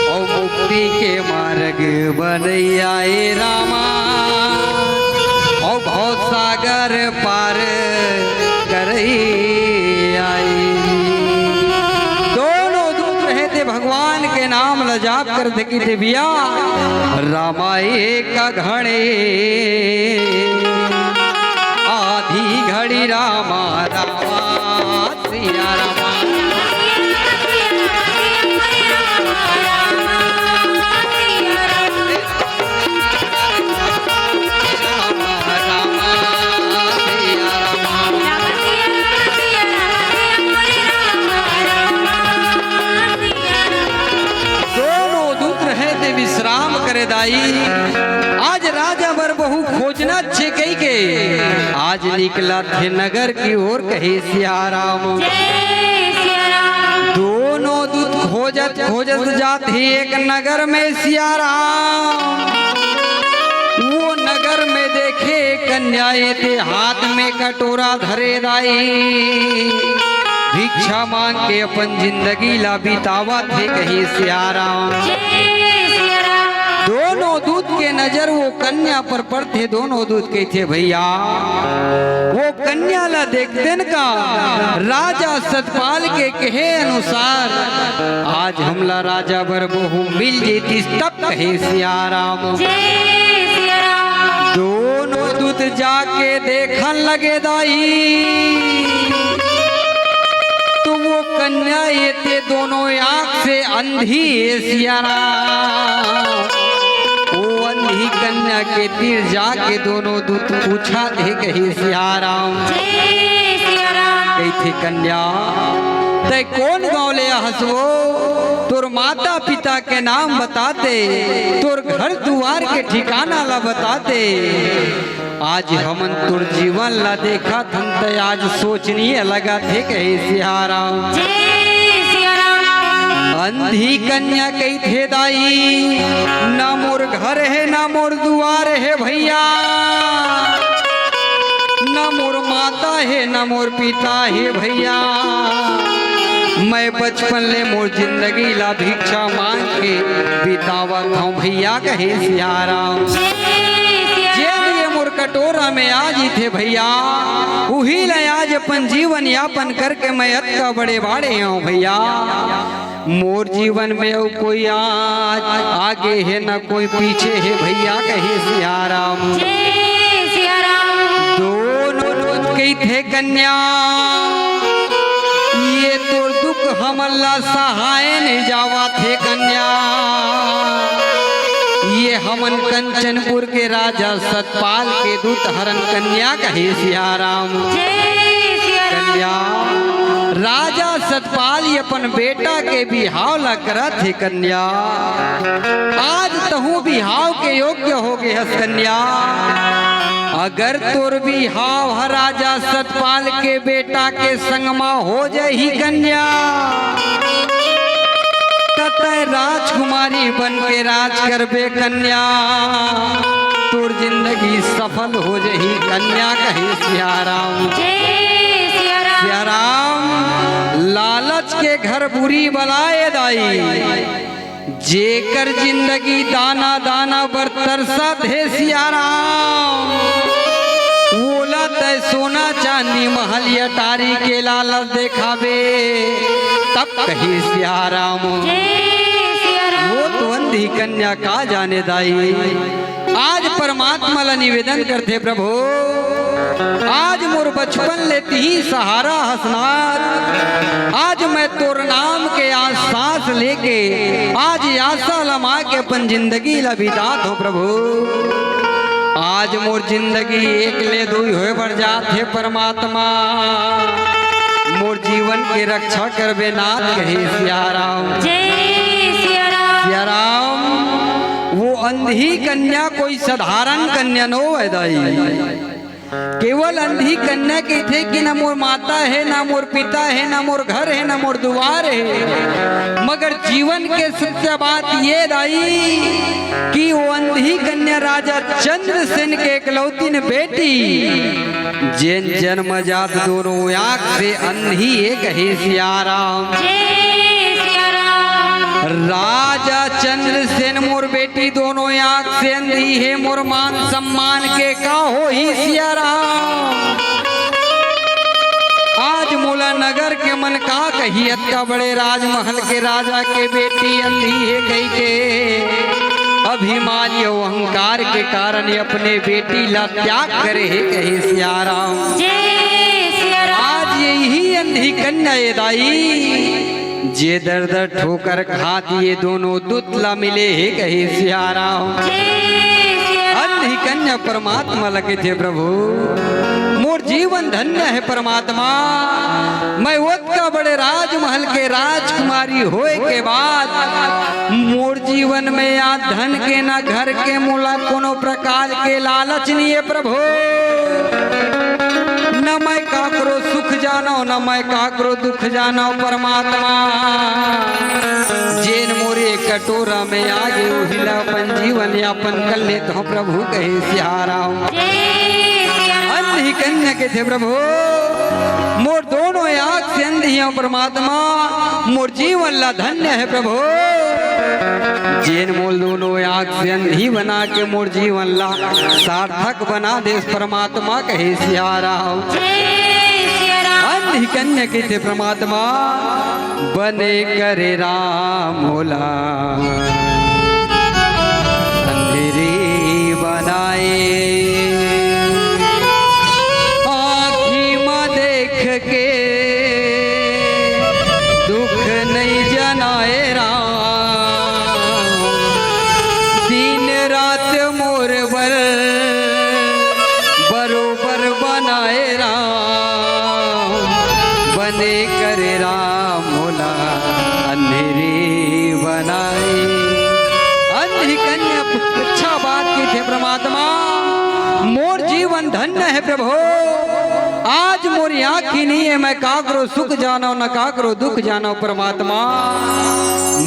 अउ मुक्ति के मार्ग बनैया ए रामा, अउ भव सागर पार करैया ए। दोनों दूत रहे थे, भगवान के नाम ल जाप कर थे कि थे भैया, रामा एक घड़ी, आधी घड़ी रामा, रामा सिया रामा। दोनों दूत रहे ते विश्राम करे दाई। आज राजा बर बहू खोजना छे कही के आज निकला थे नगर की ओर, कहे सिया राम। जय सिया राम। दोनों दूत खोजत खोजत जात ही एक नगर में सिया राम। वो नगर में देखे कन्या ए ते हाथ में कटोरा धरे दाई, भिक्षा मांग के अपन जिंदगी ला बितावत हे कही सिया राम। जय सिया राम। दोनों दूत के नजर वो कन्या पर पड़थे, दोनों दूत कहिथे भैया, वो कन्या ला देखतेन का राजा सतपाल के कहे अनुसार आज हमला राजा बर बहू मिल जैतिस तब कहे सिया राम। जय सिया राम। दोनों दूत जाके देखन लगे दाई, तो वो कन्या ए ते दोनों आंख से अंधी ए सिया राम। वो अंधी कन्या के तीर जाके दोनों दूत पूछा थे कही सिया राम। जय सिया राम। कही थे कन्या, तै कोन गांव ले आहस वो? तोर माता पिता के नाम बताते, तोर घर दुआर के ठिकाना ला बताते, आज हमन तोर जीवन ला देखत हन, त आज सोचनीय लगत हे, कहे सिया राम। जय सिया राम। अंधी कन्या कहिथे दाई, ना मोर घर हे, ना मोर दुआर हे भैया, ना मोर माता हे, ना मोर पिता हे भैया। मैं बचपन ले मोर जिंदगी ला भिक्षा मांग के बितावत हूँ भैया, कहे सिया राम। जय सिया जे राम। ये मोर कटोरा में आ जीथे भैया, उही ला आज अपन जीवन यापन करके मैं अतका बड़े बाढ़े हूँ भैया। मोर जीवन में अउ कोई आज आगे हे, न कोई पीछे हे भैया, कहे सिया राम। जय सिया राम। दोनों दूत कहिथे कन्या, ये तोर दुख हमन ला सहाय नहीं जावत हे कन्या। ये हमन कंचनपुर के राजा सतपाल के दूत हरन कन्या, कहे सिया राम। जय सिया राम। कन्या, राजा सतपाल ये अपन बेटा के बिहाव ला करत हे कन्या। आज तहूँ बिहाव के योग्य हो गे हस कन्या। अगर तोर बिहाव ह राजा सतपाल के बेटा के संग म हो जाही कन्या, त तैं राजकुमारी बन के राज करबे कन्या, तोर जिंदगी सफल हो जाही कन्या, कहे सिया राम। जय सिया राम। सिया राम, लालच के घर बुरी बला ए दाई, जेकर जिंदगी दाना दाना बर तरसत हे सिया राम, ओला तै सोना चांदी महल अटारी के लालच देखाबे, तब कही सिया राम। जय सिया राम। वो तो अंधी कन्या का जाने दाई। आज परमात्मा ला निवेदन करथे, प्रभु, आज मोर बचपन ले तिही सहारा हस नाथ। आज मैं तोर नाम के आज सांस लेके आज आशा लमा के अपन जिंदगी ला बितात हूँ, प्रभु। आज मोर जिंदगी एक ले दुई होय बर जात हे, परमात्मा। मोर जीवन के रक्षा करबे नाथ, कहे सिया राम। जय सिया राम। सिया राम, वो अंधी कन्या कोई साधारण कन्या नो हे दाई। केवल अंधी कन्या कहिथे कि न मोर माता हे, न मोर पिता हे, न मोर घर हे, न मोर दुवार हे। मगर जीवन के सत्य बात ये दाई कि वो अंधी कन्या राजा चंद्रसेन के एकलौतीन बेटी, जेन जन्मजात दोनों आँख से अंधी हे, कहे सियाराम। जय सियाराम। राजा चंद्रसेन मोर बेटी दोनों आँख से अंधी हे, मोर मान सम्मान के का होही सियाराम? आज मोला नगर के मन का कही, अतका बड़े राजमहल के राजा के बेटी अंधी हे कहिके। अभिमान अउ अहंकार के कारण ये अपने बेटी ला त्याग करे हे, कहे सियाराम। जय सियाराम। आज यही अंधी कन्या ये दाई, जे दर दर ठोकर खात ये दोनों दूत ला मिले हे, कहे सियाराम। जय सियाराम। अंधी कन्या परमात्मा ला कहिथे, प्रभु, मोर जीवन धन्य हे परमात्मा। मैं ओतका बड़े राजमहल के राजकुमारी होय के बाद मोर जीवन में आज धन के, ना घर के, मोला कोनो प्रकार के लालच नइ हे प्रभु। न मैं काकरो सुख जानव, न मैं काकरो दुख जानव परमात्मा। जेन मोरे कटोरा में आगे, उही ला अपन जीवन यापन कर लेत हँव प्रभु, कहे सियाराम। अंधी कन्या कहिथे, प्रभु, मोर दोनों आँख से अंधी हँव परमात्मा, मोर जीवन ला धन्य हे प्रभु। जेन मोर दोनों आँख से अंधी बना के मोर जीवन ला सार्थक बना देस परमात्मा, कहे सियाराम। जय सियाराम। अंधी कन्या कहिथे, परमात्मा बने करे राम मोला अंधेरी बनाए, आँखी म देख के दुख नइ जनाए राम। दिन रात मोर बर बरोबर बनाए राम, बने करे राम मोला अंधेरी बनाए। अंधी कन्या अच्छा बात कहिथे परमात्मा, मोर जीवन धन्य हे प्रभु। आज मोर आँखी नइ हे, मैं काकरो सुख जानव, न काकरो दुख जानव परमात्मा।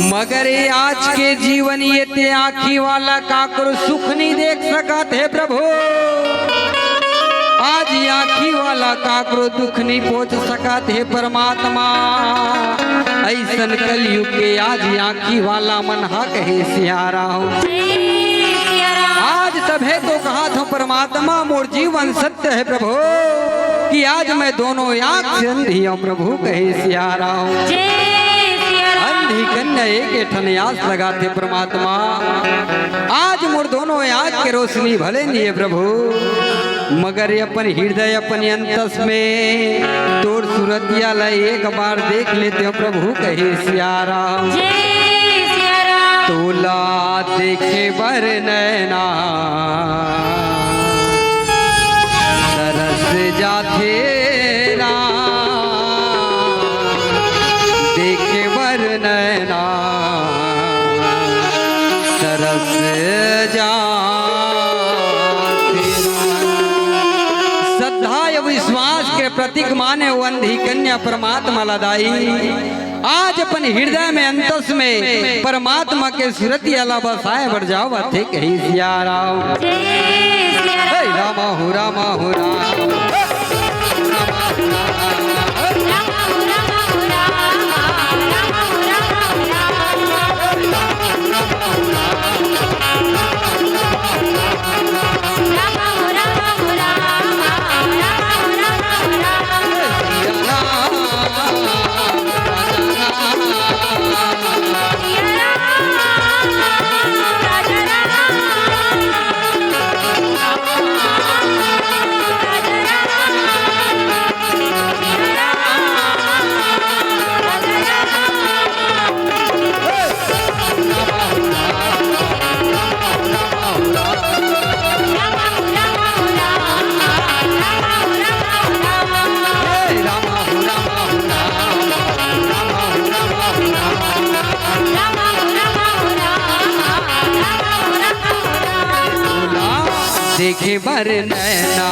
मगर ये आज के जीवन, ये ते आँखी वाला काकरो सुख नइ देख सकत हे प्रभु। आज ये आँखी वाला काकरो दुख नइ पोंछ सकत हे परमात्मा। अइसन कलयुग के आज ये आँखी वाला मन हा, कहे सियाराम। आज तभे तो कहत हँव परमात्मा, मोर जीवन सत्य हे प्रभु, कि आज मैं दोनों आँख से अंधी हँव प्रभु, कहे सियाराम। जय सियाराम। अंधी कन्या एक ठन आस लगाथे परमात्मा, आज मोर दोनों आँख के रोशनी भले नइ हे प्रभु, मगर ये अपन हृदय, अपन अंतस में तोर सूरतिया ला एक बार देख लेते हँव प्रभु, कहे सियाराम। जय सियाराम। तोला देखे बर नैना तरस जाथे राम, देखे बर नैना तरस जाथे राम। श्रद्धा अउ विश्वास के प्रतीक माने वो अंधी कन्या परमात्मा ला दाई आज अपन हृदय में, अंतस में परमात्मा के सूरतिया ला बसाए बर जावत हे, कहे सियाराम। जय सियाराम। हे रामा हो, रामा हो, राम। देखे बर नैना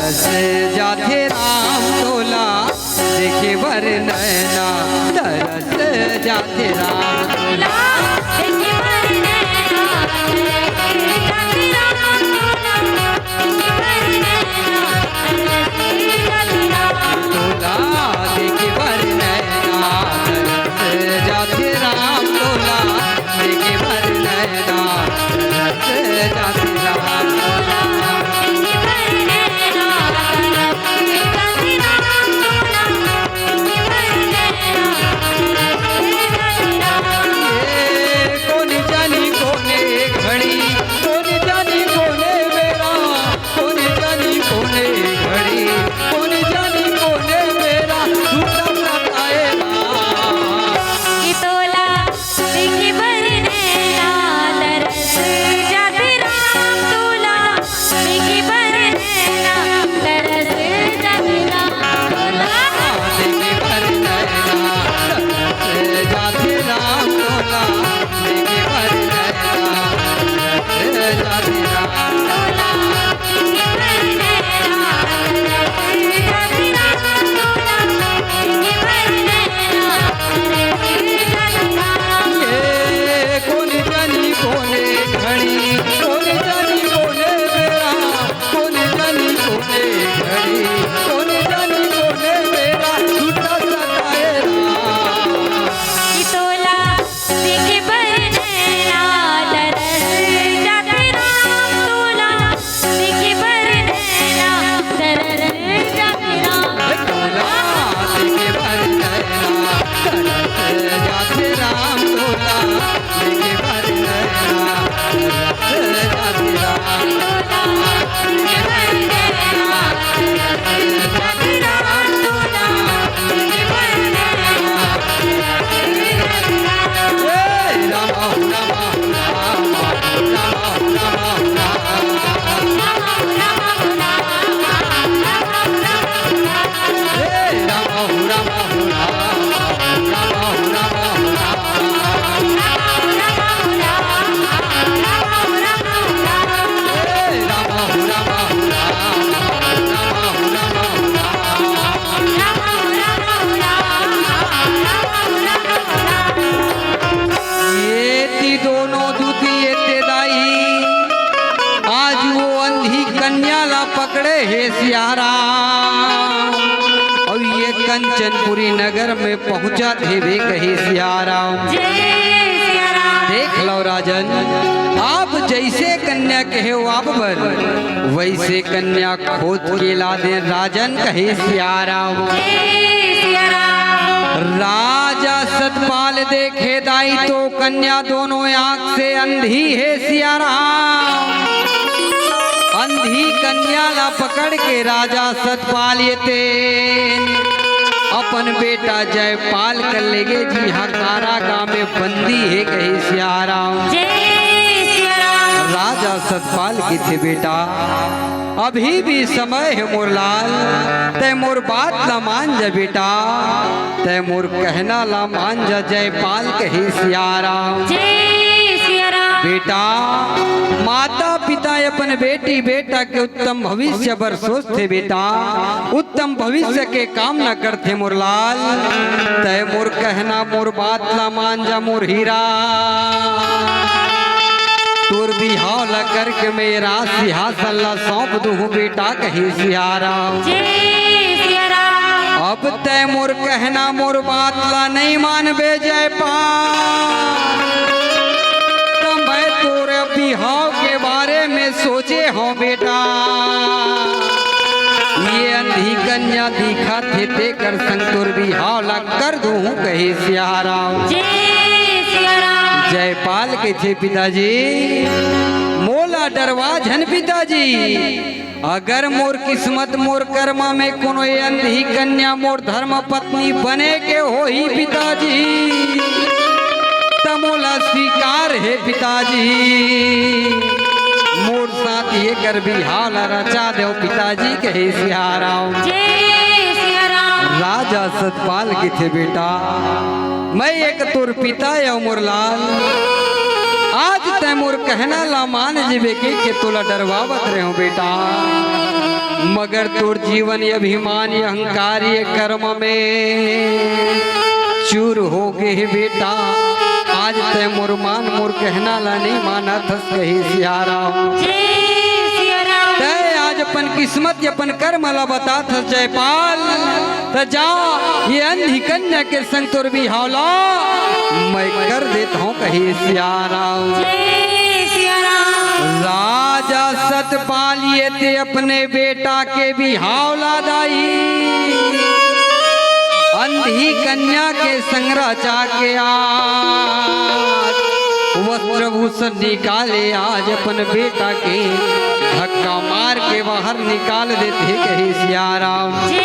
तरस जाथे राम तोला देखे बर नैना, तरस जाथे राम तोला। तोला देखे बर नैना, तरस जाथे राम तोला देखे बर नैना, तरस जाथे राम तोला। ए, कोन जानी कोने घड़ी, कोन जानी कोने बेरा, कोन जानी कोने घड़ी, कोन जानी कोने बेरा, झूठा सताएगा। कि तोला देखे बर नैना तरस जाथे राम तोला, देखे बर नैना तरस जाथे राम तोला। देखे बर नैना तरस जाथे राम तोला, देखे बर नैना तरस जाथे राम तोला। ए, कोन जानी कोने घड़ी, कोन जानी कोने बेरा, कोन जानी कोने घड़ी, कोन जानी कोने बेरा, झूठा सताएगा। कि तोला देखे बर नैना तरस जाथे राम तोला, देखे बर नैना तरस जाथे राम तोला। देखे बर नैना तरस जाथे राम तोला, देखे बर नैना तरस जाथे राम तोला। ये ती दोनों दूती ये ते दाई, आज वो अंधी कन्या ला पकड़े हे सियाराम, अउ ये कंचनपुरी नगर में पहुंचत हेबे कहे सियाराम। जय सियाराम। देख लव राजन, आप जइसे कन्या कहेव आप बर, वइसे कन्या खोज के ला देन राजन कहे सियाराम। जय सियाराम। राजा सतपाल देखे दाई तो कन्या दोनों आंख से अंधी हे सियाराम। अंधी कन्या ला पकड़ के राजा सतपाल ये तेन अपन बेटा जयपाल कर लेगे, जिहां कारागाह में बंदी हे कहे सियाराम। जय सियाराम। राजा सतपाल कथे, बेटा, अभी भी समय हे मोर लाल, तैं मोर बात ला मान जा बेटा, तैं मोर कहना ला मान जा, जयपाल कहे सियाराम। जय सियाराम। बेटा, माता पिता अपन बेटी बेटा के उत्तम भविष्य बर सोचथे बेटा, उत्तम भविष्य के कामना करथे मोर लाल। तैं मोर कहना मोर बात ला मान जा मोर हीरा, तोर बिहाव ला करके मैं राज सिंहासन ला सौंप दूहूं बेटा कहे सियाराम। जय सियाराम। अब तैं मोर कहना मोर बात ला नइ मानबे जयपाल, त मैं तोर बिहाव के बारे में सोचे हंव बेटा। ये अंधी कन्या दिखत हे तेकर संग तोर बिहाव ला कर दूहूं कहे सियाराम। जय सियाराम। जयपाल कथे, पिताजी मोला डरवा झन पिताजी, अगर मोर किस्मत मोर कर्मा में कोनो ये अंधी कन्या मोर धर्म पत्नी बने के होही पिताजी, त मोला स्वीकार हे पिताजी। मोर साथ ये कर बिहाव ला रचा देव पिताजी कहे सियाराम। जय सियाराम। राजा सतपाल कथे, बेटा मैं एक तोर पिता अव मोर लाल, आज तैं मोर कहना ला मान जेबे के, के तोला डरवावत रहेंव बेटा। मगर तोर जीवन ये अभिमान, ये अहंकार, ये कर्म में चूर हो गे हे बेटा। आज तैं मोर मान, मोर कहना ला नहीं मानत हस, कहे सियाराम। जय सियाराम। तैं आज अपन किस्मत, अपन कर्म ला बतात हस जयपाल, त जा, ये अंधी कन्या के संग तोर बिहाव ला मैं कर देत हूँ, कहे सियाराम। जय सियाराम। राजा सतपाल ये ते अपने बेटा के बिहाव ला दाई, अंधी कन्या के संग रचा के आज वस्त्र भूषण निकाले, आज अपन बेटा के धक्का मार के बाहर निकाल देते, कहे सियाराम। जय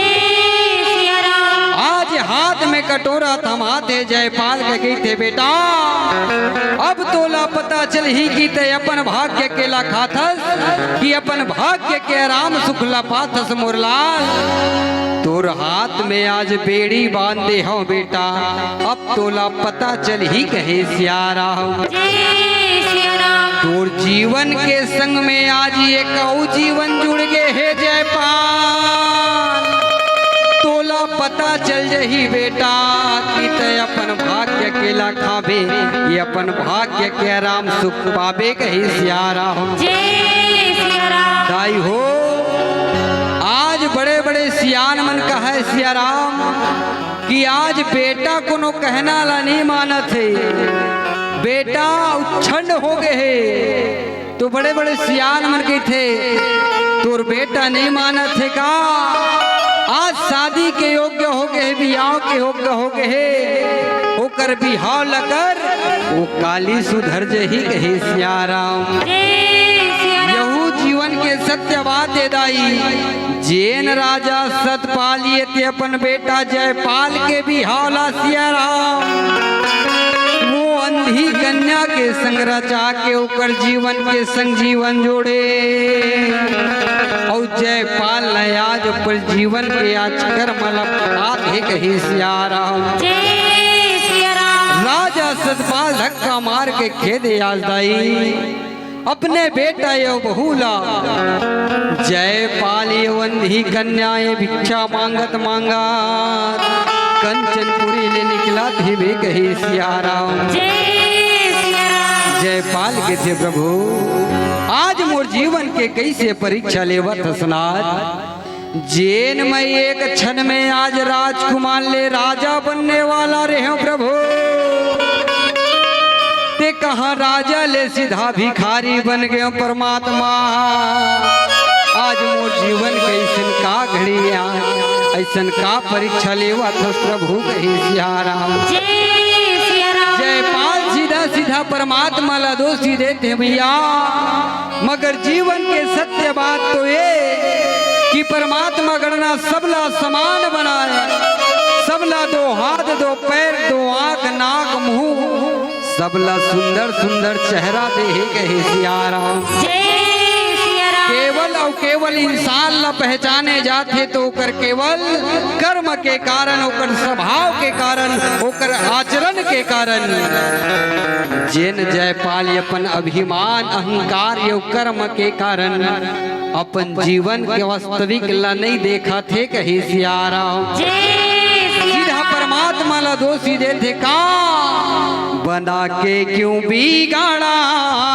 सियाराम। आज हाथ में कटोरा थमाथे जयपाल के कहिथे, बेटा, अब तोला पता चलही कि तैं अपन भाग्य के ला खाथस कि अपन भाग्य के आराम सुख ला पाथस मोर लाल। तोर हाथ में आज बेड़ी बांध दे हूँ बेटा, अब तोला पता चलही, कहे सियाराम। जय सियाराम। तोर जीवन के संग में आज एक अउ जीवन जुड़ गे हे जयपाल। तोला पता चल जही बेटा कि तैं अपन भाग्य के ला खाबे, ये अपन भाग्य के आराम सुख पाबे, कहे सियाराम। जय सियाराम। दाई हो, आज बड़े बड़े सियान मन कहे सियाराम कि आज बेटा कोनो कहना ला नहीं मानत हे, बेटा उच्छंड हो गे हे। तो बड़े बड़े सियान मन कहिथे, तोर बेटा नहीं मानत हे का? आज शादी के योग्य हो गे हे, बियाह के योग्य हो गे हे, ओकर बिहाव ला कर, वो काली सुधर जही, कहे सियाराम। जय सियाराम। यहू जीवन के सत्य बात हे दाई। जेन राजा सतपाल ये ते अपन बेटा जयपाल के बिहाव ला सियाराम, वो अंधी कन्या के संग रचा के ओकर जीवन के संग जीवन जोड़े। अउ जयपाल ला आज ओकर जीवन के आज कर्म ला पाथे, कहे सियाराम। जय सियाराम। राजा सतपाल धक्का मार के खेदे आज दाई। अपने बेटा ये बहू ला जयपाल ये अंधी कन्या ये भिक्षा मांगत मांगत कंचनपुरी ले निकलत हे बे, कहे सियाराम। जय सियाराम। जयपाल कहिथे, प्रभु, आज मोर जीवन के कैसे परीक्षा लेवत हस नाथ? जेन मैं एक क्षण में आज राजकुमार ले राजा बनने वाला रहे हूँ प्रभु, ते कहाँ राजा ले सीधा भिखारी बन गए परमात्मा। आज मोर जीवन के ऐसन का घड़ी आय, ऐसन का परीक्षा लेवत हस प्रभु, कहे सियाराम। जय सियाराम। जयपाल सीधा सीधा परमात्मा ला दोषी देथे भैया। मगर जीवन के सत्य बात तो ये कि परमात्मा गढ़ना सबला समान बनाए, सबला दो हाथ, दो पैर, दो आंख, नाक, मुंह, सबला सुंदर सुंदर चेहरा दे हे, कहे सियाराम। जय सियाराम। केवल अउ केवल इंसान ला पहचाने जाथे तो ओकर केवल कर्म के कारण, ओकर स्वभाव के कारण, ओकर आचरण के कारण। जेन जयपाल अपन अभिमान, अहंकार, ये कर्म के कारण अपन जीवन के वास्तविक ला नहीं देखत हे, कहे सियाराम। जय सिया सीधा परमात्मा ला दोषी देथे का? बना के क्यों बिगाड़ा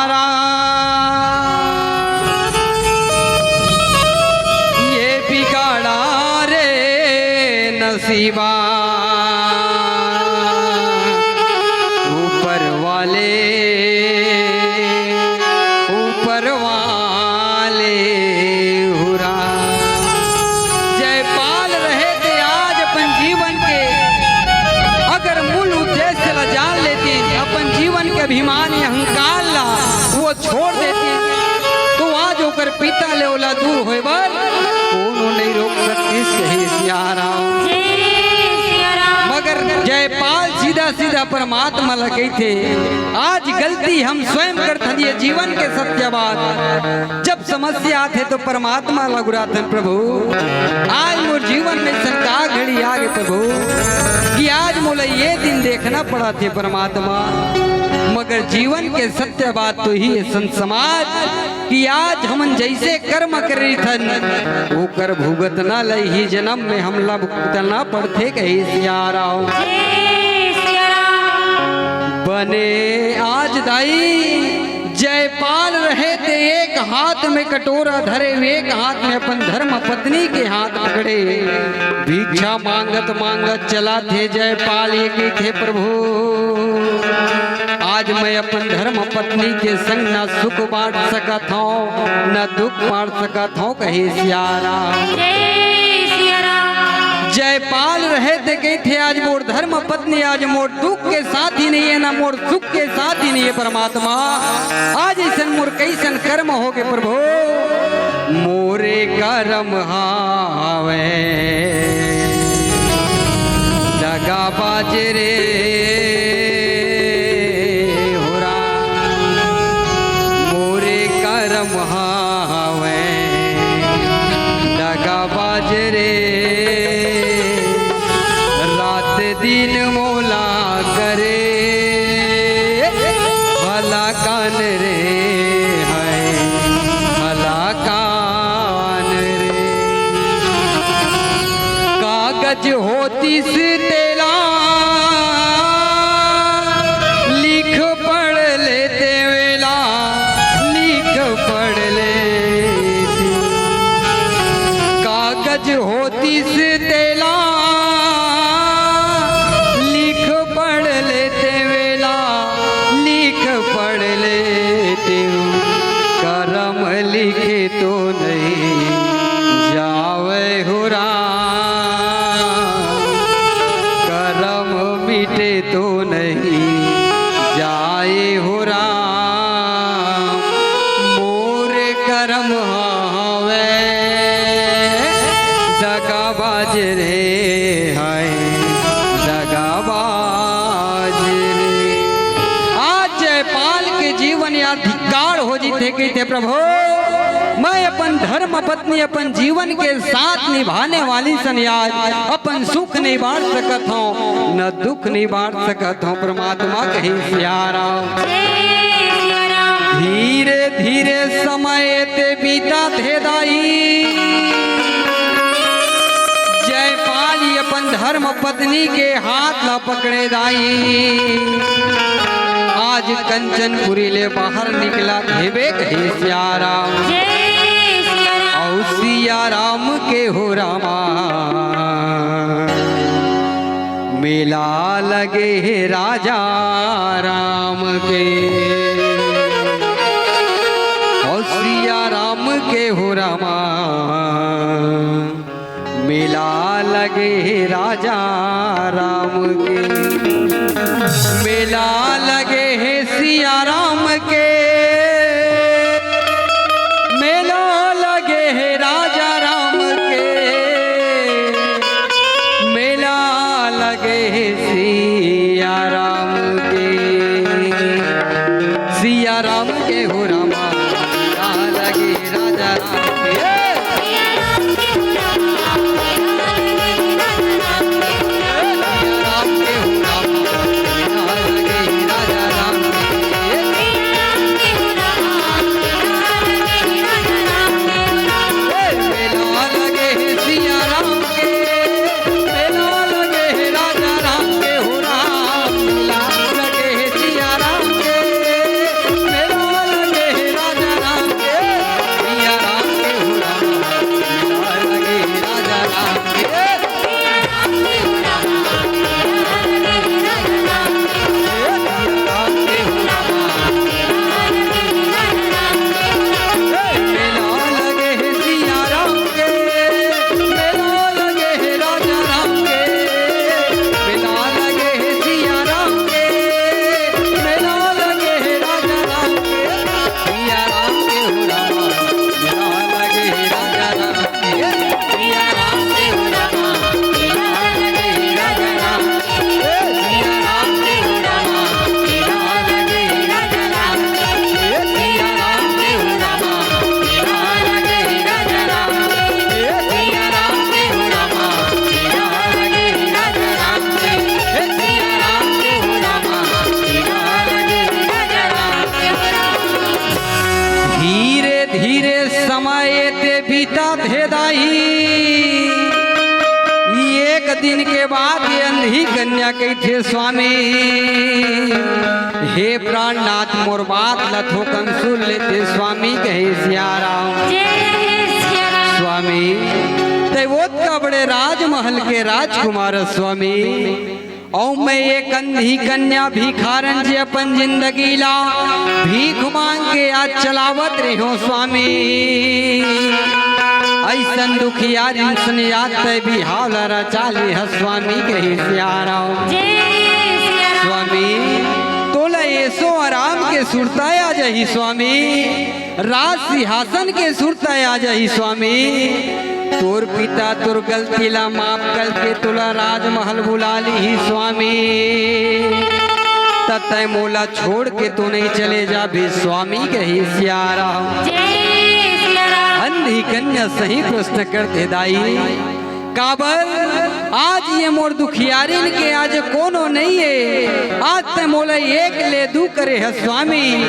राम, ये बिगाड़ा रे नसीबा। ऊपर वाले, ऊपर वाले हुरा। जयपाल रहे ते आज अपन जीवन के अगर मूल उद्देश्य ला जान लेते, अपन जीवन के अभिमान या अहंकार ला वो छोड़ देते, तो आज ओकर पिता ले ओला दूर होए बर कोनो नहीं रोक सकतिस, कहे सियाराम। जय सियाराम। मगर जयपाल सीधा सीधा परमात्मा ला कहिथे, आज गलती हम स्वयं करथन, ये जीवन के सत्य बात। जब समस्या आथे तो परमात्मा ला गुराथन, प्रभु आज मोर जीवन में अइसन का घड़ी आगे प्रभु कि आज मोला ये दिन देखना पड़त हे परमात्मा। मगर जीवन के सत्य बात तो ही हे संत समाज कि आज हमन जइसे कर्म करे रहिथन, ओकर भुगतना ल इही जनम में हमला भुगतना पड़थे, कहे सियाराम। जय सियाराम। बने आज दाई जयपाल रहे ते एक हाथ में कटोरा धरे, एक हाथ में अपन धर्म पत्नी के हाथ पकड़े, भिक्षा मांगत मांगत चलत हे जयपाल, ये कहिथे, "प्रभु, आज मैं अपन धर्म पत्नी के संग न सुख बांट सकत हंव, न दुख बांट सकत हंव," कहे सियाराम। जय सियाराम। जयपाल रहे ते कहिथे, "आज मोर धर्म पत्नी आज मोर दुख के साथी नइ हे, न मोर सुख के साथी नइ हे परमात्मा। आज अइसन मोर कइसन कर्म होगे प्रभु।" मोरे करम हावय दगाबाज रे, हो राम, मोरे करम हावय दगाबाज रे, रात दिन मोला करे भला कान रे, हाय भला कान रे। कागज होतिस तेला लिख पढ़ लेते वेला, लिख पढ़ लेते। कागज होतिस तेला लिख पढ़ लेते वेला, लिख पढ़ लेते। करम लिखे तो नहीं जावे हो राम, करम मिटे तो नहीं जाए हो राम। मोर करम हावय दगाबाज रे, हाय दगाबाज रे। आज जयपाल के जीवन या धिक्कार हो जीथे, कहिथे, "प्रभु, मैं अपन धर्म पत्नी, अपन जीवन के साथ निभाने वाली सन आज अपन सुख नइ बांट सकत हंव, न दुख नइ बांट सकत हंव परमात्मा," कहे सियाराम। जय सियाराम। धीरे धीरे समय ते बीतत हे दाई। जयपाल अपन धर्म पत्नी के हाथ ला पकड़े दाई। आज कंचनपुरी ले बाहर निकलत हेबे, कहे सियाराम। जय सियाराम। अउ सियाराम के हो रामा, मेला लगे हे राजा राम के, अउ सियाराम के हो रामा, मेला लगे हे राजा राम के, मेला लगे हे सिया राम के, मेला लगे हे राजा राम के, मेला लगे हे सिया राम के, सिया राम के हो रामा, मेला लगे राजा राम के। के बाद ये अंधी कन्या कहिथे, "स्वामी, हे प्राणनाथ, मोर बात ल थोकन सुन लेते स्वामी," कहे सियाराम। जय सियाराम। "स्वामी, तै ओतका बड़े राजमहल के राजकुमार स्वामी, अउ मैं एक अंधी कन्या भिखारन जे अपन जिंदगी ला भीख मांग के आज चलावत रेहों स्वामी। अइसन दुखियारिन सन आज तै बिहाव ला रचा ले हस स्वामी," कहे सियाराम। जय सियाराम। "स्वामी, तोला ऐसो आराम के सुरता आ जाही स्वामी, राज सिंहासन के सुरता आ जाही स्वामी। तोर पिता तोर गलती ला माफ करके तोला राजमहल बुला लीही स्वामी। त तै मोला छोड़ के तो नहीं चले जाबे स्वामी," कहे सियाराम। जय सियाराम। अंधी कन्या सही प्रश्न करथे दाई। काबर आज ये मोर दुखियारिन के आज कोनो नइ हे। आज तै मोला एक ले दू करे हस स्वामी,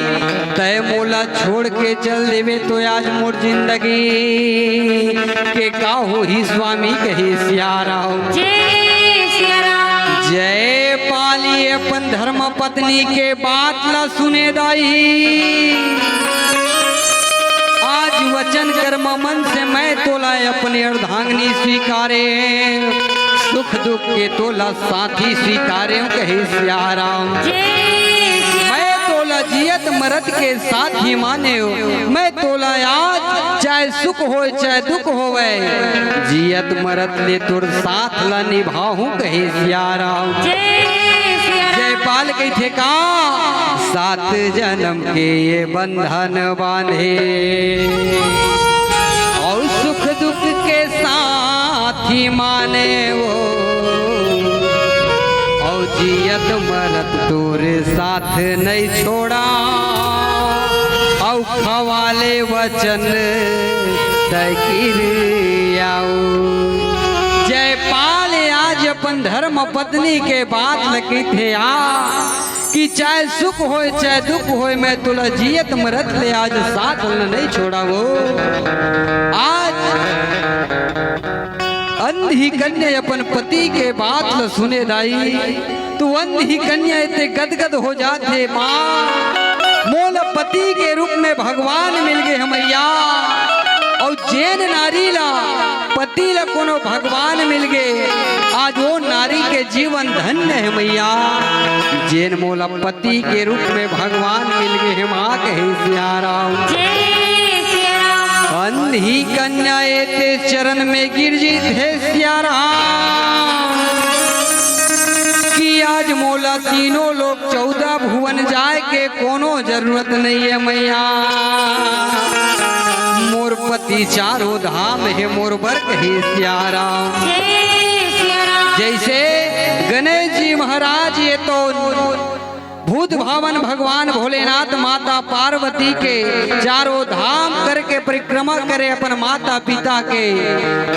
तै मोला छोड़ के चल देबे तो आज मोर जिंदगी के का होही स्वामी, कहे सियाराम। जय सियाराम। जयपाल ये अपन धर्म पत्नी के बात ला सुने दाई। आज वचन कर्म मन से मैं तोला अपने अर्धांगिनी स्वीकारे, सुख दुख के तोला साथी स्वीकारे, कहे सियाराम। जय सिया- मैं तोला जियत मरत के साथी माने, मैं तोला आज चाहे सुख होय चाहे दुख होवय, जियत मरत ले तोर साथ ला निभाहूं, कहे सियाराम। जय सियाराम। जयपाल कहिथे का, सात जन्म के ये बंधन बांधे, अउ सुख दुख के साथी माने वो, अउ जियत मरत तोरे साथ नहीं छोड़ा, अउ खवाले वचन तय किरियाऊ। जयपाल आज अपन धर्म पत्नी के बात ल कहिथे आ कि चाहे सुख होय, चाहे दुख होय, मैं तोला जियत मरत ले आज साथ ल नहीं छोड़ावो। आज अंधी कन्या अपन पति के बात ल सुने दाई, तो अंधी कन्या एते गदगद हो जाथे, माँ, मोला पति के रूप में भगवान मिल गे हे मैया, अउ जेन नारी ला पति ला कोनो भगवान मिल गे, आज वो नारी के जीवन धन्य हे मैया। जेन मोला पति के रूप में भगवान मिल गे हे माँ, कहे सियाराम। जय सियाराम। अंधी कन्या एते चरण में गिर जथे सियाराम, कि आज मोला तीनों लोक चौदह भुवन जाय के कोनो जरूरत नहीं हे मैया। मोर पति चारों धाम हे मोर बर, कहे सियाराम। जय सियाराम। जैसे गणेश जी महाराज ये तो भूत भावन भगवान भोलेनाथ माता पार्वती के चारों धाम करके परिक्रमा करे अपन माता पिता के।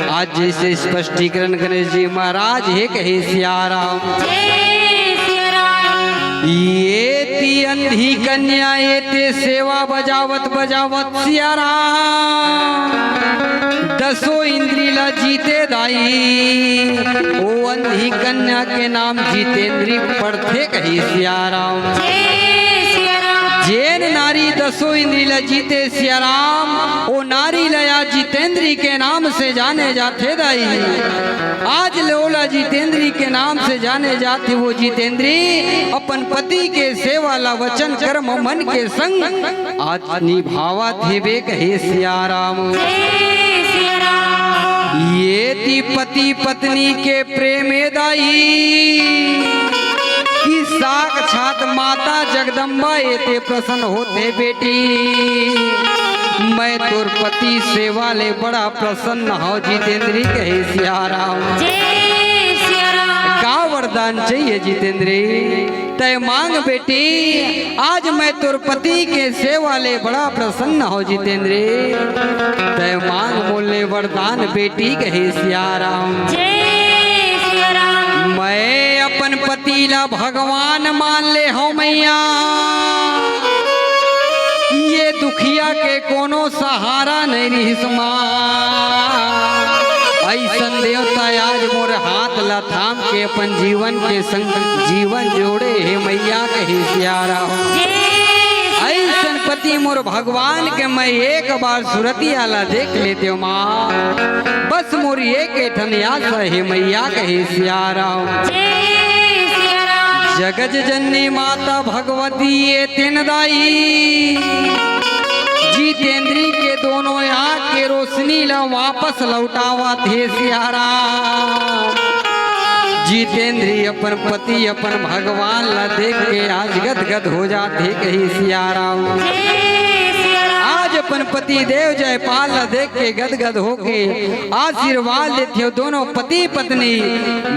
आज जैसे स्पष्टीकरण गणेश जी महाराज हे, कहे सियाराम। जय सियाराम। ये ती अंधी कन्या ये ते सेवा बजावत बजावत सियाराम दसों इंद्री ला जीते दाई, ओ अंधी कन्या के नाम जितेंद्री पड़थे, कही सियाराम। जय सियाराम। जेन नारी दसों इंद्री ला जीते सियाराम, ओ नारी ला आज जितेंद्री के नाम से जाने जाथे दाई। आज ले ओला जितेंद्री के नाम से जाने जाथे। वो जितेंद्री अपन पति के सेवा ला वचन कर्म मन के संग आज निभावत हेबे, कहे सियाराम। जय सियाराम। ये ती पति पत्नी के प्रेम ए दाई, कि साक्षात माता जगदम्बा एते प्रसन्न होथे बेटी। मैं तोर पति सेवा ले बड़ा प्रसन्न हव जितेंद्री, कहे सियाराम। जय सियाराम। का वरदान चाहिए जितेंद्री? तय मांग बेटी, आज मैं तोर पति के सेवा ले बड़ा प्रसन्न हव जितेंद्री। तय मांग मोले वरदान बेटी, कहे सियाराम। जय सियाराम। मैं अपन पति ला भगवान मान ले हव मैया। ये दुखिया के कोनो सहारा नहीं रिहिस माँ। अइसन देवता आज मोर हाथ ला थाम के अपन जीवन के संग जीवन जोड़े हे मैया कहे सियाराम। अइसन पति मोर भगवान के मैं एक बार सुरतिया ला देख लेते हो माँ, बस मोर एक ठन आस हे मैया कहे सियाराम। जगत जननी माता भगवती ये तेन दाई जितेंद्री के दोनों आँख के रोशनी ला वापस लौटावत हे सियाराम। जितेंद्री अपन पति अपन भगवान ला देख के आज गदगद हो जात हे कही सियाराम। आज अपन पति देव जयपाल ला देख के गदगद होके आशीर्वाद लेथे दोनों पति पत्नी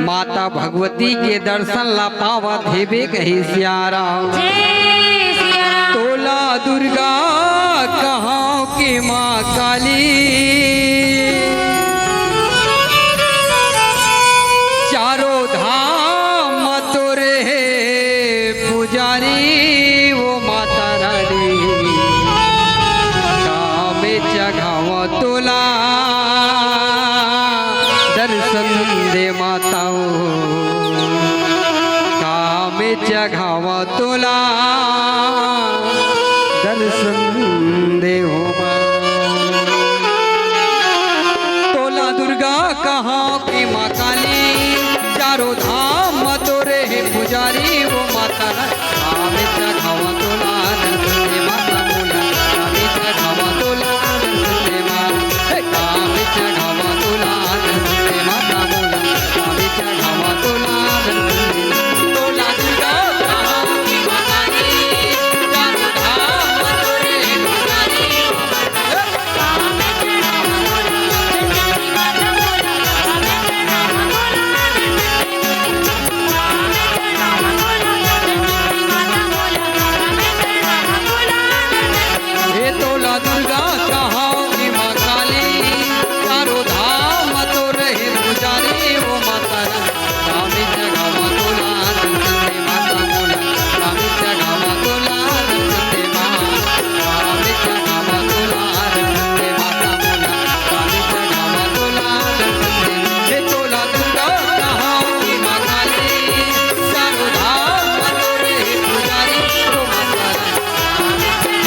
माता भगवती के दर्शन ला पावत हेबे कही सियाराम। तोला दुर्गा कहां के माँ काली, चारों धाम तोरे हे पुजारी वो माता रानी। काम चघाव तोला दर्शन दे माताओ, काम चघाव तोला दर्शन दे हो माँ। तोला दुर्गा कहां की माँ काली, चारों धाम तोरे हे पुजारी वो माता रानी। काम चघाव तोला दर्शन दे माता मोला, काम चघाव तोला दर्शन दे माँ। हे काम चघाव तोला दर्शन दे माता मोला, काम चघाव तोला दर्शन दे। तोला दुर्गा कहां की माँ काली, चारों धाम तोरे हे पुजारी। हे तोला दुर्गा कहां की माँ काली, चारों धाम तोरे हे पुजारी वो माता रानी। काम चघाव तोला दर्शन दे माता मोला, काम चघाव तोला दर्शन दे माँ। काम चघाव तोला दर्शन दे माता मोला, काम चघाव तोला दर्शन दे। हे तोला दुर्गा कहां की माँ काली, चारों धाम तोरे हे पुजारी वो माता रानी।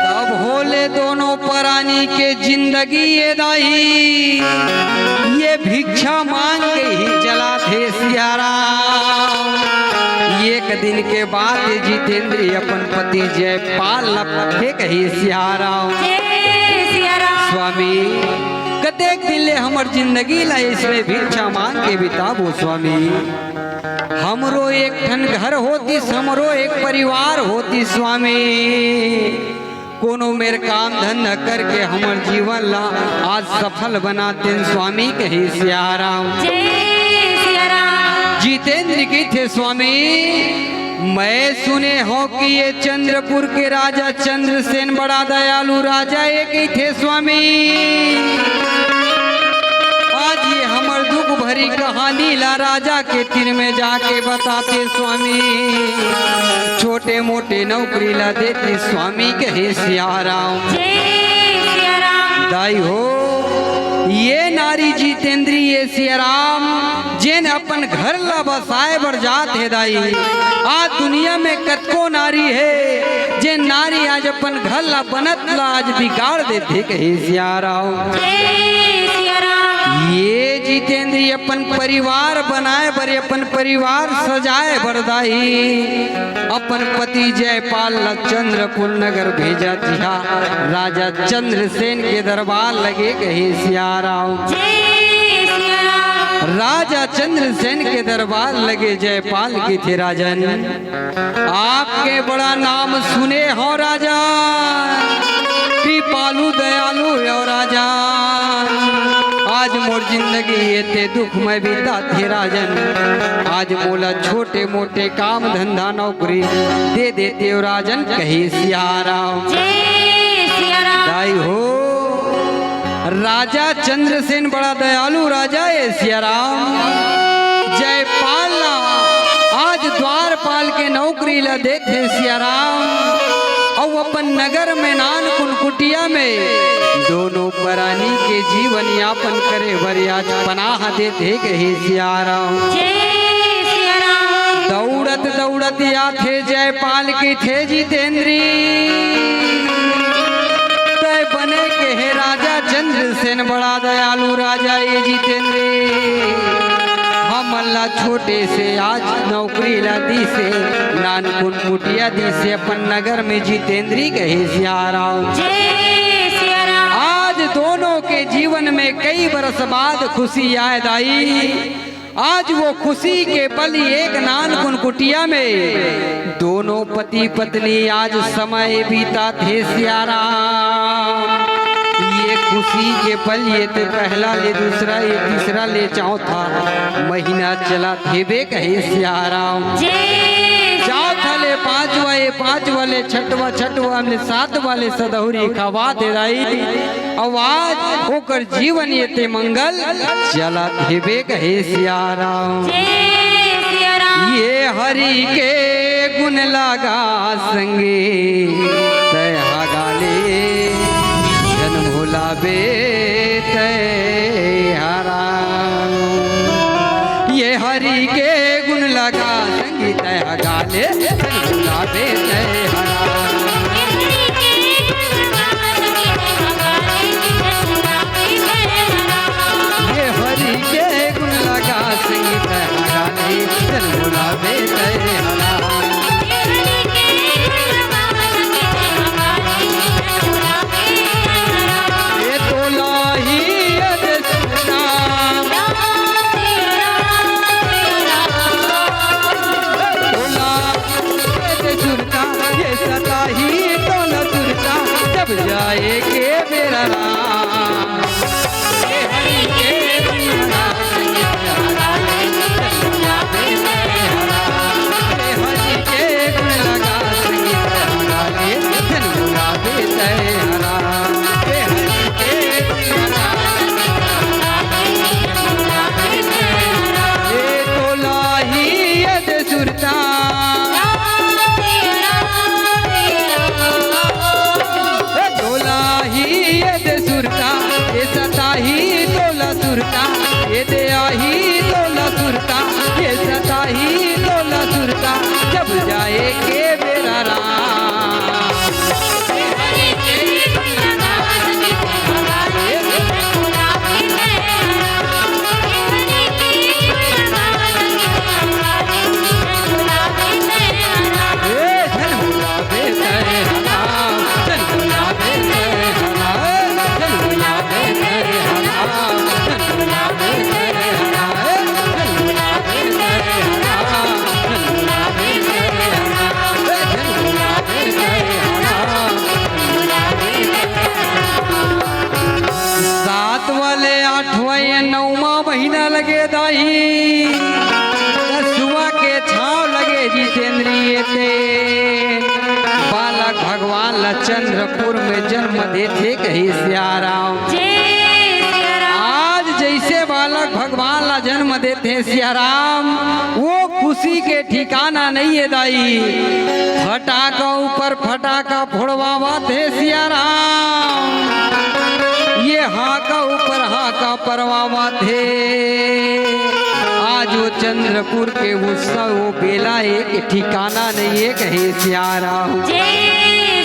तब होले दोनों परानी के जिंदगी ये दाई, ये भिक्षा मांग के ही चलाथे सियाराम। एक दिन के बाद जितेंद्र अपन पति जयपाल ला पूछे कही सियाराम। स्वामी, कतेक दिन ले हमर जिंदगी ला इसमें भिक्षा मांग के बिताबो स्वामी। हमरो एक ठन घर होतिस, हमरो एक परिवार होतिस स्वामी। कोनो मेर काम धंधा करके हमर जीवन ला आज सफल बनातेन स्वामी कही सियाराम। जितेंद्र कहिथे स्वामी, मैं सुने हों कि ये चंद्रपुर के राजा चंद्रसेन बड़ा दयालु राजा ये कहिथे स्वामी। आज ये हमर दुख भरी कहानी ला राजा के तीर में जाके बताते स्वामी। छोटे मोटे नौकरी ला देते स्वामी कहे सियाराम। दाई हो, ये नारी जितेंद्री ये सियाराम जेन अपन घर ला बसाए बर जात हे दाई। आज दुनिया में कतको नारी हे जेन नारी आज अपन घर ला बनत ला आज बिगाड़ देथे कहे सियाराम। ये जितेंद्री अपन परिवार बनाए बर, अपन परिवार सजाए बर दाई अपन पति जयपाल ला चंद्रपुर नगर भेजत हे। राजा चंद्रसेन के दरबार लगे कहे सियाराम। राजा चंद्रसेन के दरबार लगे जयपाल कहिथे राजन, आपके बड़ा नाम सुने हों राजा, कृपालु दयालु हो राजा। आज मोर जिंदगी एते दुख में बीतात हे राजन, आज मोला छोटे मोटे काम धंधा नौकरी दे देते हो राजन, कहे सिया राम। जय सिया राम। दाई हो, राजा चंद्रसेन बड़ा दयालु राजा हे सिया राम। जयपाल ला आज द्वारपाल के नौकरी ला देथे सिया राम, अउ अपन नगर में नानकुन कुटिया में दोनों परानी के जीवन यापन करे बर आज पनाह देथे कहे सिया राम। जय सिया राम। दौड़त दौड़त आथे जयपाल कहिथे जितेंद्री, तय बने कहे राजा चंद्रसेन बड़ा दयालु राजा हे जितेंद्री, हमन ला छोटे से आज नौकरी ला दीसे, नानकुन कुटिया दीसे अपन नगर में जितेंद्री कहे सिया राम। जय सिया राम। आज दोनों के जीवन में कई बरस बाद खुशी आय दाई। आज वो खुशी के पल एक नानकुन कुटिया में दोनों पति पत्नी आज समय बीतात हे सिया राम। ये खुशी के पल एते पहला ले दूसरा, ये तीसरा ले चौथा महीना चलत हेबे कहे सिया राम। जय चौथा ले पांचवा, ये पांचवा ले छठवा, छठवा ले सातवा ले सदहुरी खवा दे रही। अउ आज ओकर जीवन एते मंगल चलत हेबे कहे सिया राम। जय सिया राम। ये हरि के गुण लगा संगी, तय हगाले जन्म भुलाबे तय हरा। ये हरि के गुण लगा संगी, तय हगाले जन्म भुलाबे तय हरा। ये हरि के गुण लगा संगी, तय हगाले जन्म भुलाबे तय हरा। ये तोला ही अदसना। तोला ये सुरता, ये सता ही तोला सुरता, जब जाए के बेरा राम। सुरता। ए तोला ही ये दे सुरता, ए सता ही तोला सुरता, ए दे आही तोला सुरता, ए सता ही तोला सुरता, जब जाए के बेरा राम। सात वाले आठवां या नौवां महीना लगे दाई, दसवां के छांव लगे जितेंद्रिय ते बालक भगवान ला चंद्रपुर में जन्म देथे कहे सिया राम। जय सिया राम। आज जैसे बालक भगवान ला जन्म देथे सिया राम, वो खुशी के ठिकाना नहीं है दाई। फटाका ऊपर फटाका फोड़वावत हे सिया राम, ये हाका ऊपर हाका परवावत हे। आज वो चंद्रपुर के उत्सव, वो बेला एक ठिकाना नहीं है कहे सिया राम। जय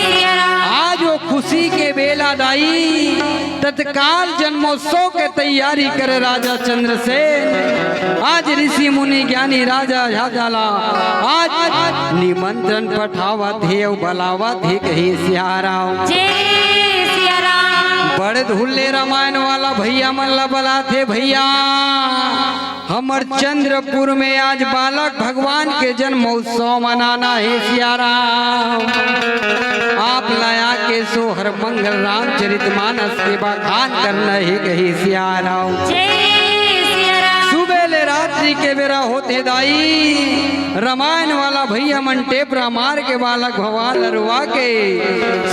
सिया राम। आज वो खुशी के बेला दाई, तत्काल जन्मोत्सव के तैयारी करे राजा चंद्रसेन। आज ऋषि मुनि ज्ञानी राजा झाझा ला आज निमंत्रण पठावत हे अउ बलावत हे कहे सिया राम। जय सिया राम। बड़े धुल्ले रामायण वाला भैया मन ला बलाथे भैया। हमर चंद्रपुर में आज बालक भगवान के जन्म उत्सव मनाना हे सियाराम। आप ला आके सोहर मंगल रामचरित मानस के बखान करना हे कही सियाराम। जय सियाराम। सुबह ले रात्रि के बेरा होथे दाई, रामायण वाला भैया मन टेपरा मार के बालक भगवान लरुआ के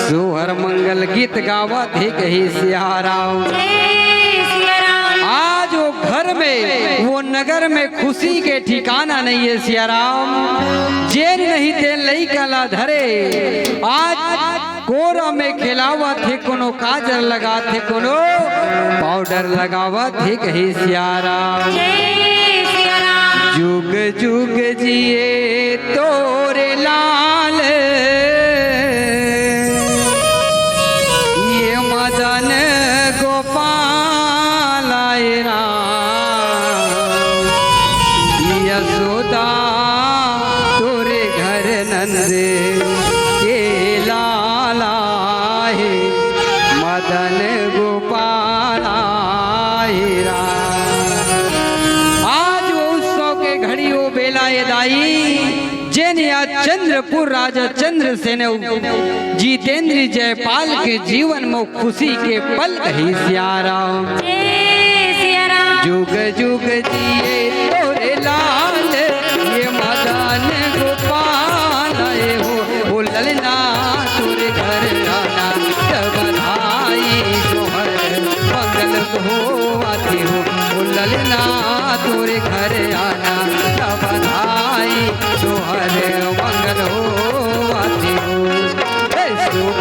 सोहर मंगल गीत गावत हे कही सियाराम। जय सियाराम। आज वो घर में, वो नगर में खुशी के ठिकाना नहीं है सियाराम। जेन नहीं ते लइका ला धरे, आज कोरा में खेलावत हे, कोनो काजर लगात हे, कोनो पाउडर लगावत हे कही सियाराम। जय सियाराम। जुग जुग जिए तोरे लाल, ये मदन गोपाल आए राम। यशोदा तोरे घर नंद के लाला हे, मदन गोपाल हे राम। आज वो उत्सव के घड़ी, वो बेला ए दाई, जेन या चंद्रपुर राजा चंद्रसेन जितेंद्र जयपाल के जीवन में खुशी के पल कही सियाराम। जय सियाराम। जुग जुग जिए तोरे लाल, ये मदन गोपाल आए हो, ओ ललना तोरे घर आना, त बधाई तोहर मंगल होवत हो, ओ ललना तोरे घर आना, त बधाई तोहर मंगल होवत हो। ए, शुभ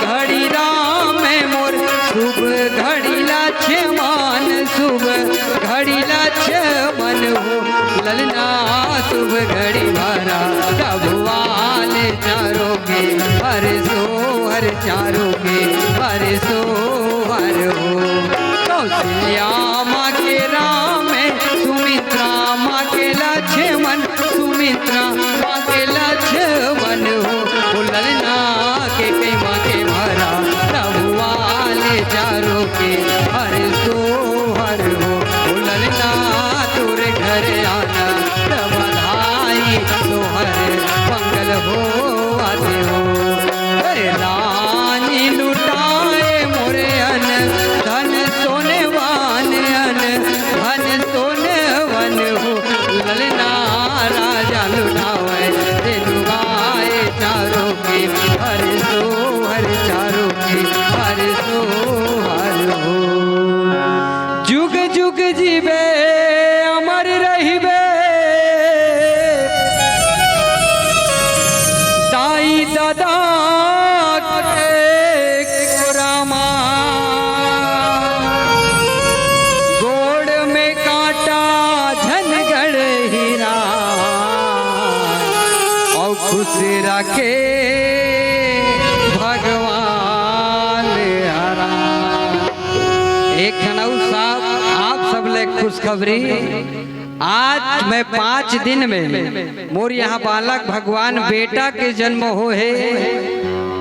घड़ी राम मोर, शुभ घड़ी लक्ष्मण, शुभ घड़ी लक्ष्मण हो, ललना शुभ घड़ी भरा, तब वाले चारों के हर सोहर, चारों के हर सोहर हो। कौशल्या माँ के राम, सुमित्रा माँ के लक्ष्मण, सुमित्रा माँ के लक्ष्मण हो, ओ ललना के कई माँ के भरा, तब वाले चारों के हर सोहर हो, ओ ललना तोरे घर आना, तब बधाई तोहर मंगल होवत हो। अरे रानी लुटाए मोरे अन धन सोनवान, अन धन सोनवन हो, ललना राजा लुटावे, ते लुगाए चारों के हर सोहर, चारों के हर सोहर हो। जुग जुग जीवे अमर रहिबे, दाई ददा के रामा, गोड़ में कांटा झन गड़े हीरा, और खुश रखे भगवान हरा। एक ठन अउ साहब, आप सब ले खुशखबरी। आज मैं पाँच दिन में मोर यहाँ बालक भगवान बेटा के जन्म हो हे,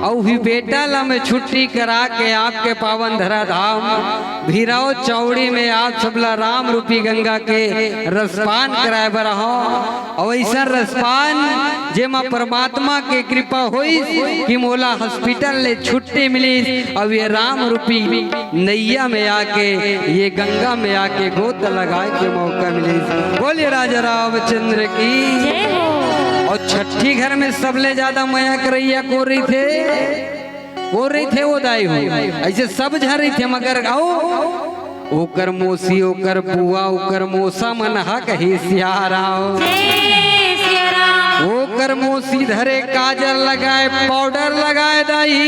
अउ ही बेटा ला मैं छुट्टी करा के आपके पावन धरा धाम भीराव चौड़ी में आप सबला राम रूपी गंगा के रसपान कराए बर आहों। अउ ऐसा रसपान जेमा परमात्मा के कृपा होइस कि मोला हॉस्पिटल ले छुट्टी मिलिस, अउ ये राम रूपी नैया में आके, ये गंगा में आके गोता लगाए के मौका मिलिस। बोलिए राजा रामचंद्र की। जय हो। अउ छट्ठी घर में सबले ज्यादा मया करैया कोन रहिथे? वो रहिथे, वो दाई हो। ऐसे सब झन रहिथे, मगर अउ ओकर मौसी, ओकर बुआ, ओकर मौसा मन ह कही सियाराम। जय सियाराम। ओकर मौसी धरे काजर लगाए, पाउडर लगाए दाई।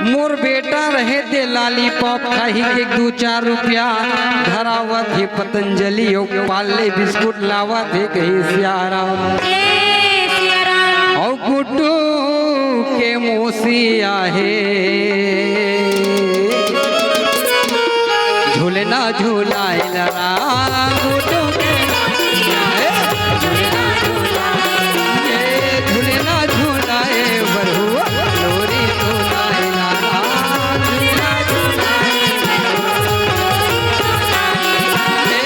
मोर बेटा रहे ते लॉलीपॉप खाही के दू चार रुपया धरावत हे पतंजलि अउ पार्ले बिस्कुट लावत हे कही सियाराम। जय सियाराम। अउ गुड्डू के मौसी आहे। झूलना झूलाए ला गुड्डू के मौसी आहे। झूलना झूलाए, झूलना झूलाए बरहुआ, लोरी सुनाए ला। झूलना झूलाए बरहुआ, लोरी सुनाए ला।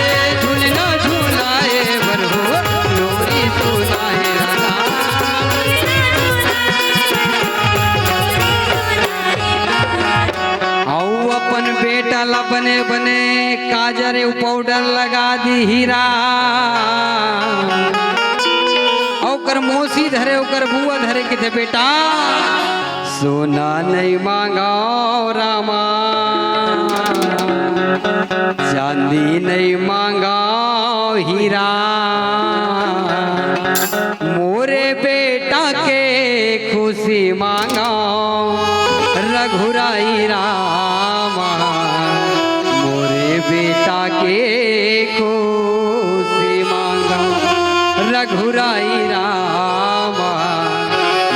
अरे, पाउडर लगा दिही राम। ओकर मौसी धरे, ओकर बुआ धरे, कथे, "बेटा, सोना नइ मांगव रामा, चांदी नइ मांगव हीरा, मोरे बेटा के खुशी मांगव रघुराई रामा, मोरे बेटा के खुशी मांगव रघुराई रामा,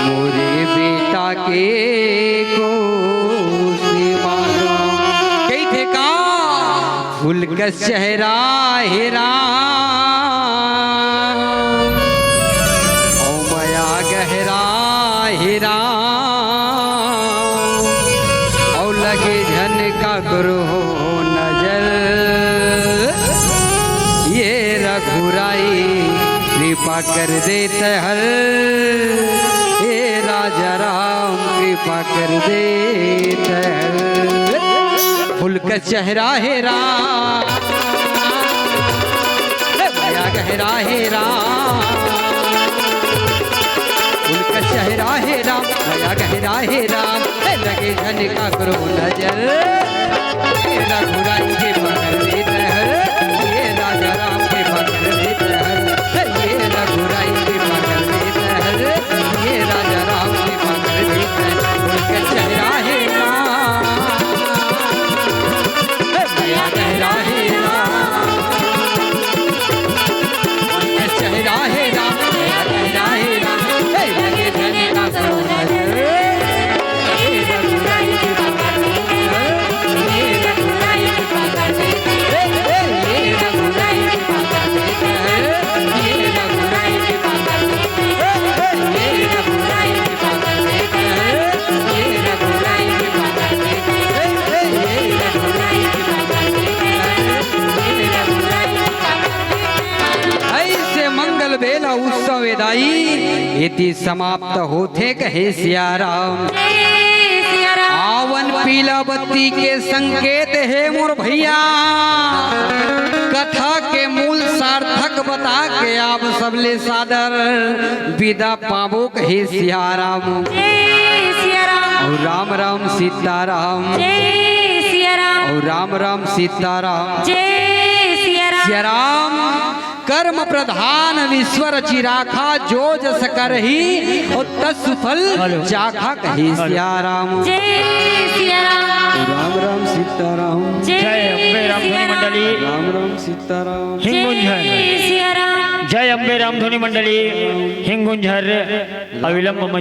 मोरे बेटा के खुशी मांगव।" कहिथे का? फूल कस चेहरा हे राम, अउ मया गहरा हे राम, अउ लगे झन काकरो नजर, ये रघुराई कृपा कर दे तैं हर, ये राजा राम कृपा कर दे तैं हर। फूल कस चेहरा हे राम, हे मया गहरा हे राम। फूल कस चेहरा हे राम, मया गहरा हे राम। हे लगे झन काकरो नजर, हे रघुराई कृपा कर दे तैं हर, ये राजा राम कृपा कर दे तैं हर, हे ये रघुराई कृपा कर दे तैं हर, ये राजा राम कृपा कर दे तैं हर। फूल कस चेहरा हे राम, हे मया गहरा हे राम। फूल कस चेहरा हे राम, मया गहरा हे राम। हे लगे झन काकरो नजर, हे रघुराई कृपा कर दे तैं हर, हे रघुराई कृपा कर दे तैं हर, हे रघुराई कृपा कर दे तैं हर, हे रघुराई कृपा कर दे तैं हर, हे रघुराई कृपा कर दे तैं हर, हे रघुराई कृपा कर दे तैं हर, हे रघुराई कृपा कर दे तैं हर, हे रघुराई कृपा कर दे तैं हर। अइसे मंगल बेला उत्सव ए दाई एती समाप्त होथे कहे सिया राम। जय सिया राम। आवन पीला बत्ती के संकेत हे मोर भैया, कथा के मूल सार्थक बता के आप सबले सादर बिदा पाबो कहे सिया राम। जय सिया राम। अउ राम राम सीताराम। जय सिया राम। अउ राम राम सीताराम। जय सिया राम। सिया राम। कर्म प्रधान विश्व रचि राखा, जो जस करही अउ तस फल हेलो। चाखा कहे हेलो। सिया राम। जय सिया राम। राम राम सीताराम। जय जय अम्बे रामधुनी सिया राम। मंडली। राम राम सीताराम। हिंगुंझर। जय सिया राम। जय अम्बे रामधुनी मंडली। हिंगुंझर अविलंब मंच।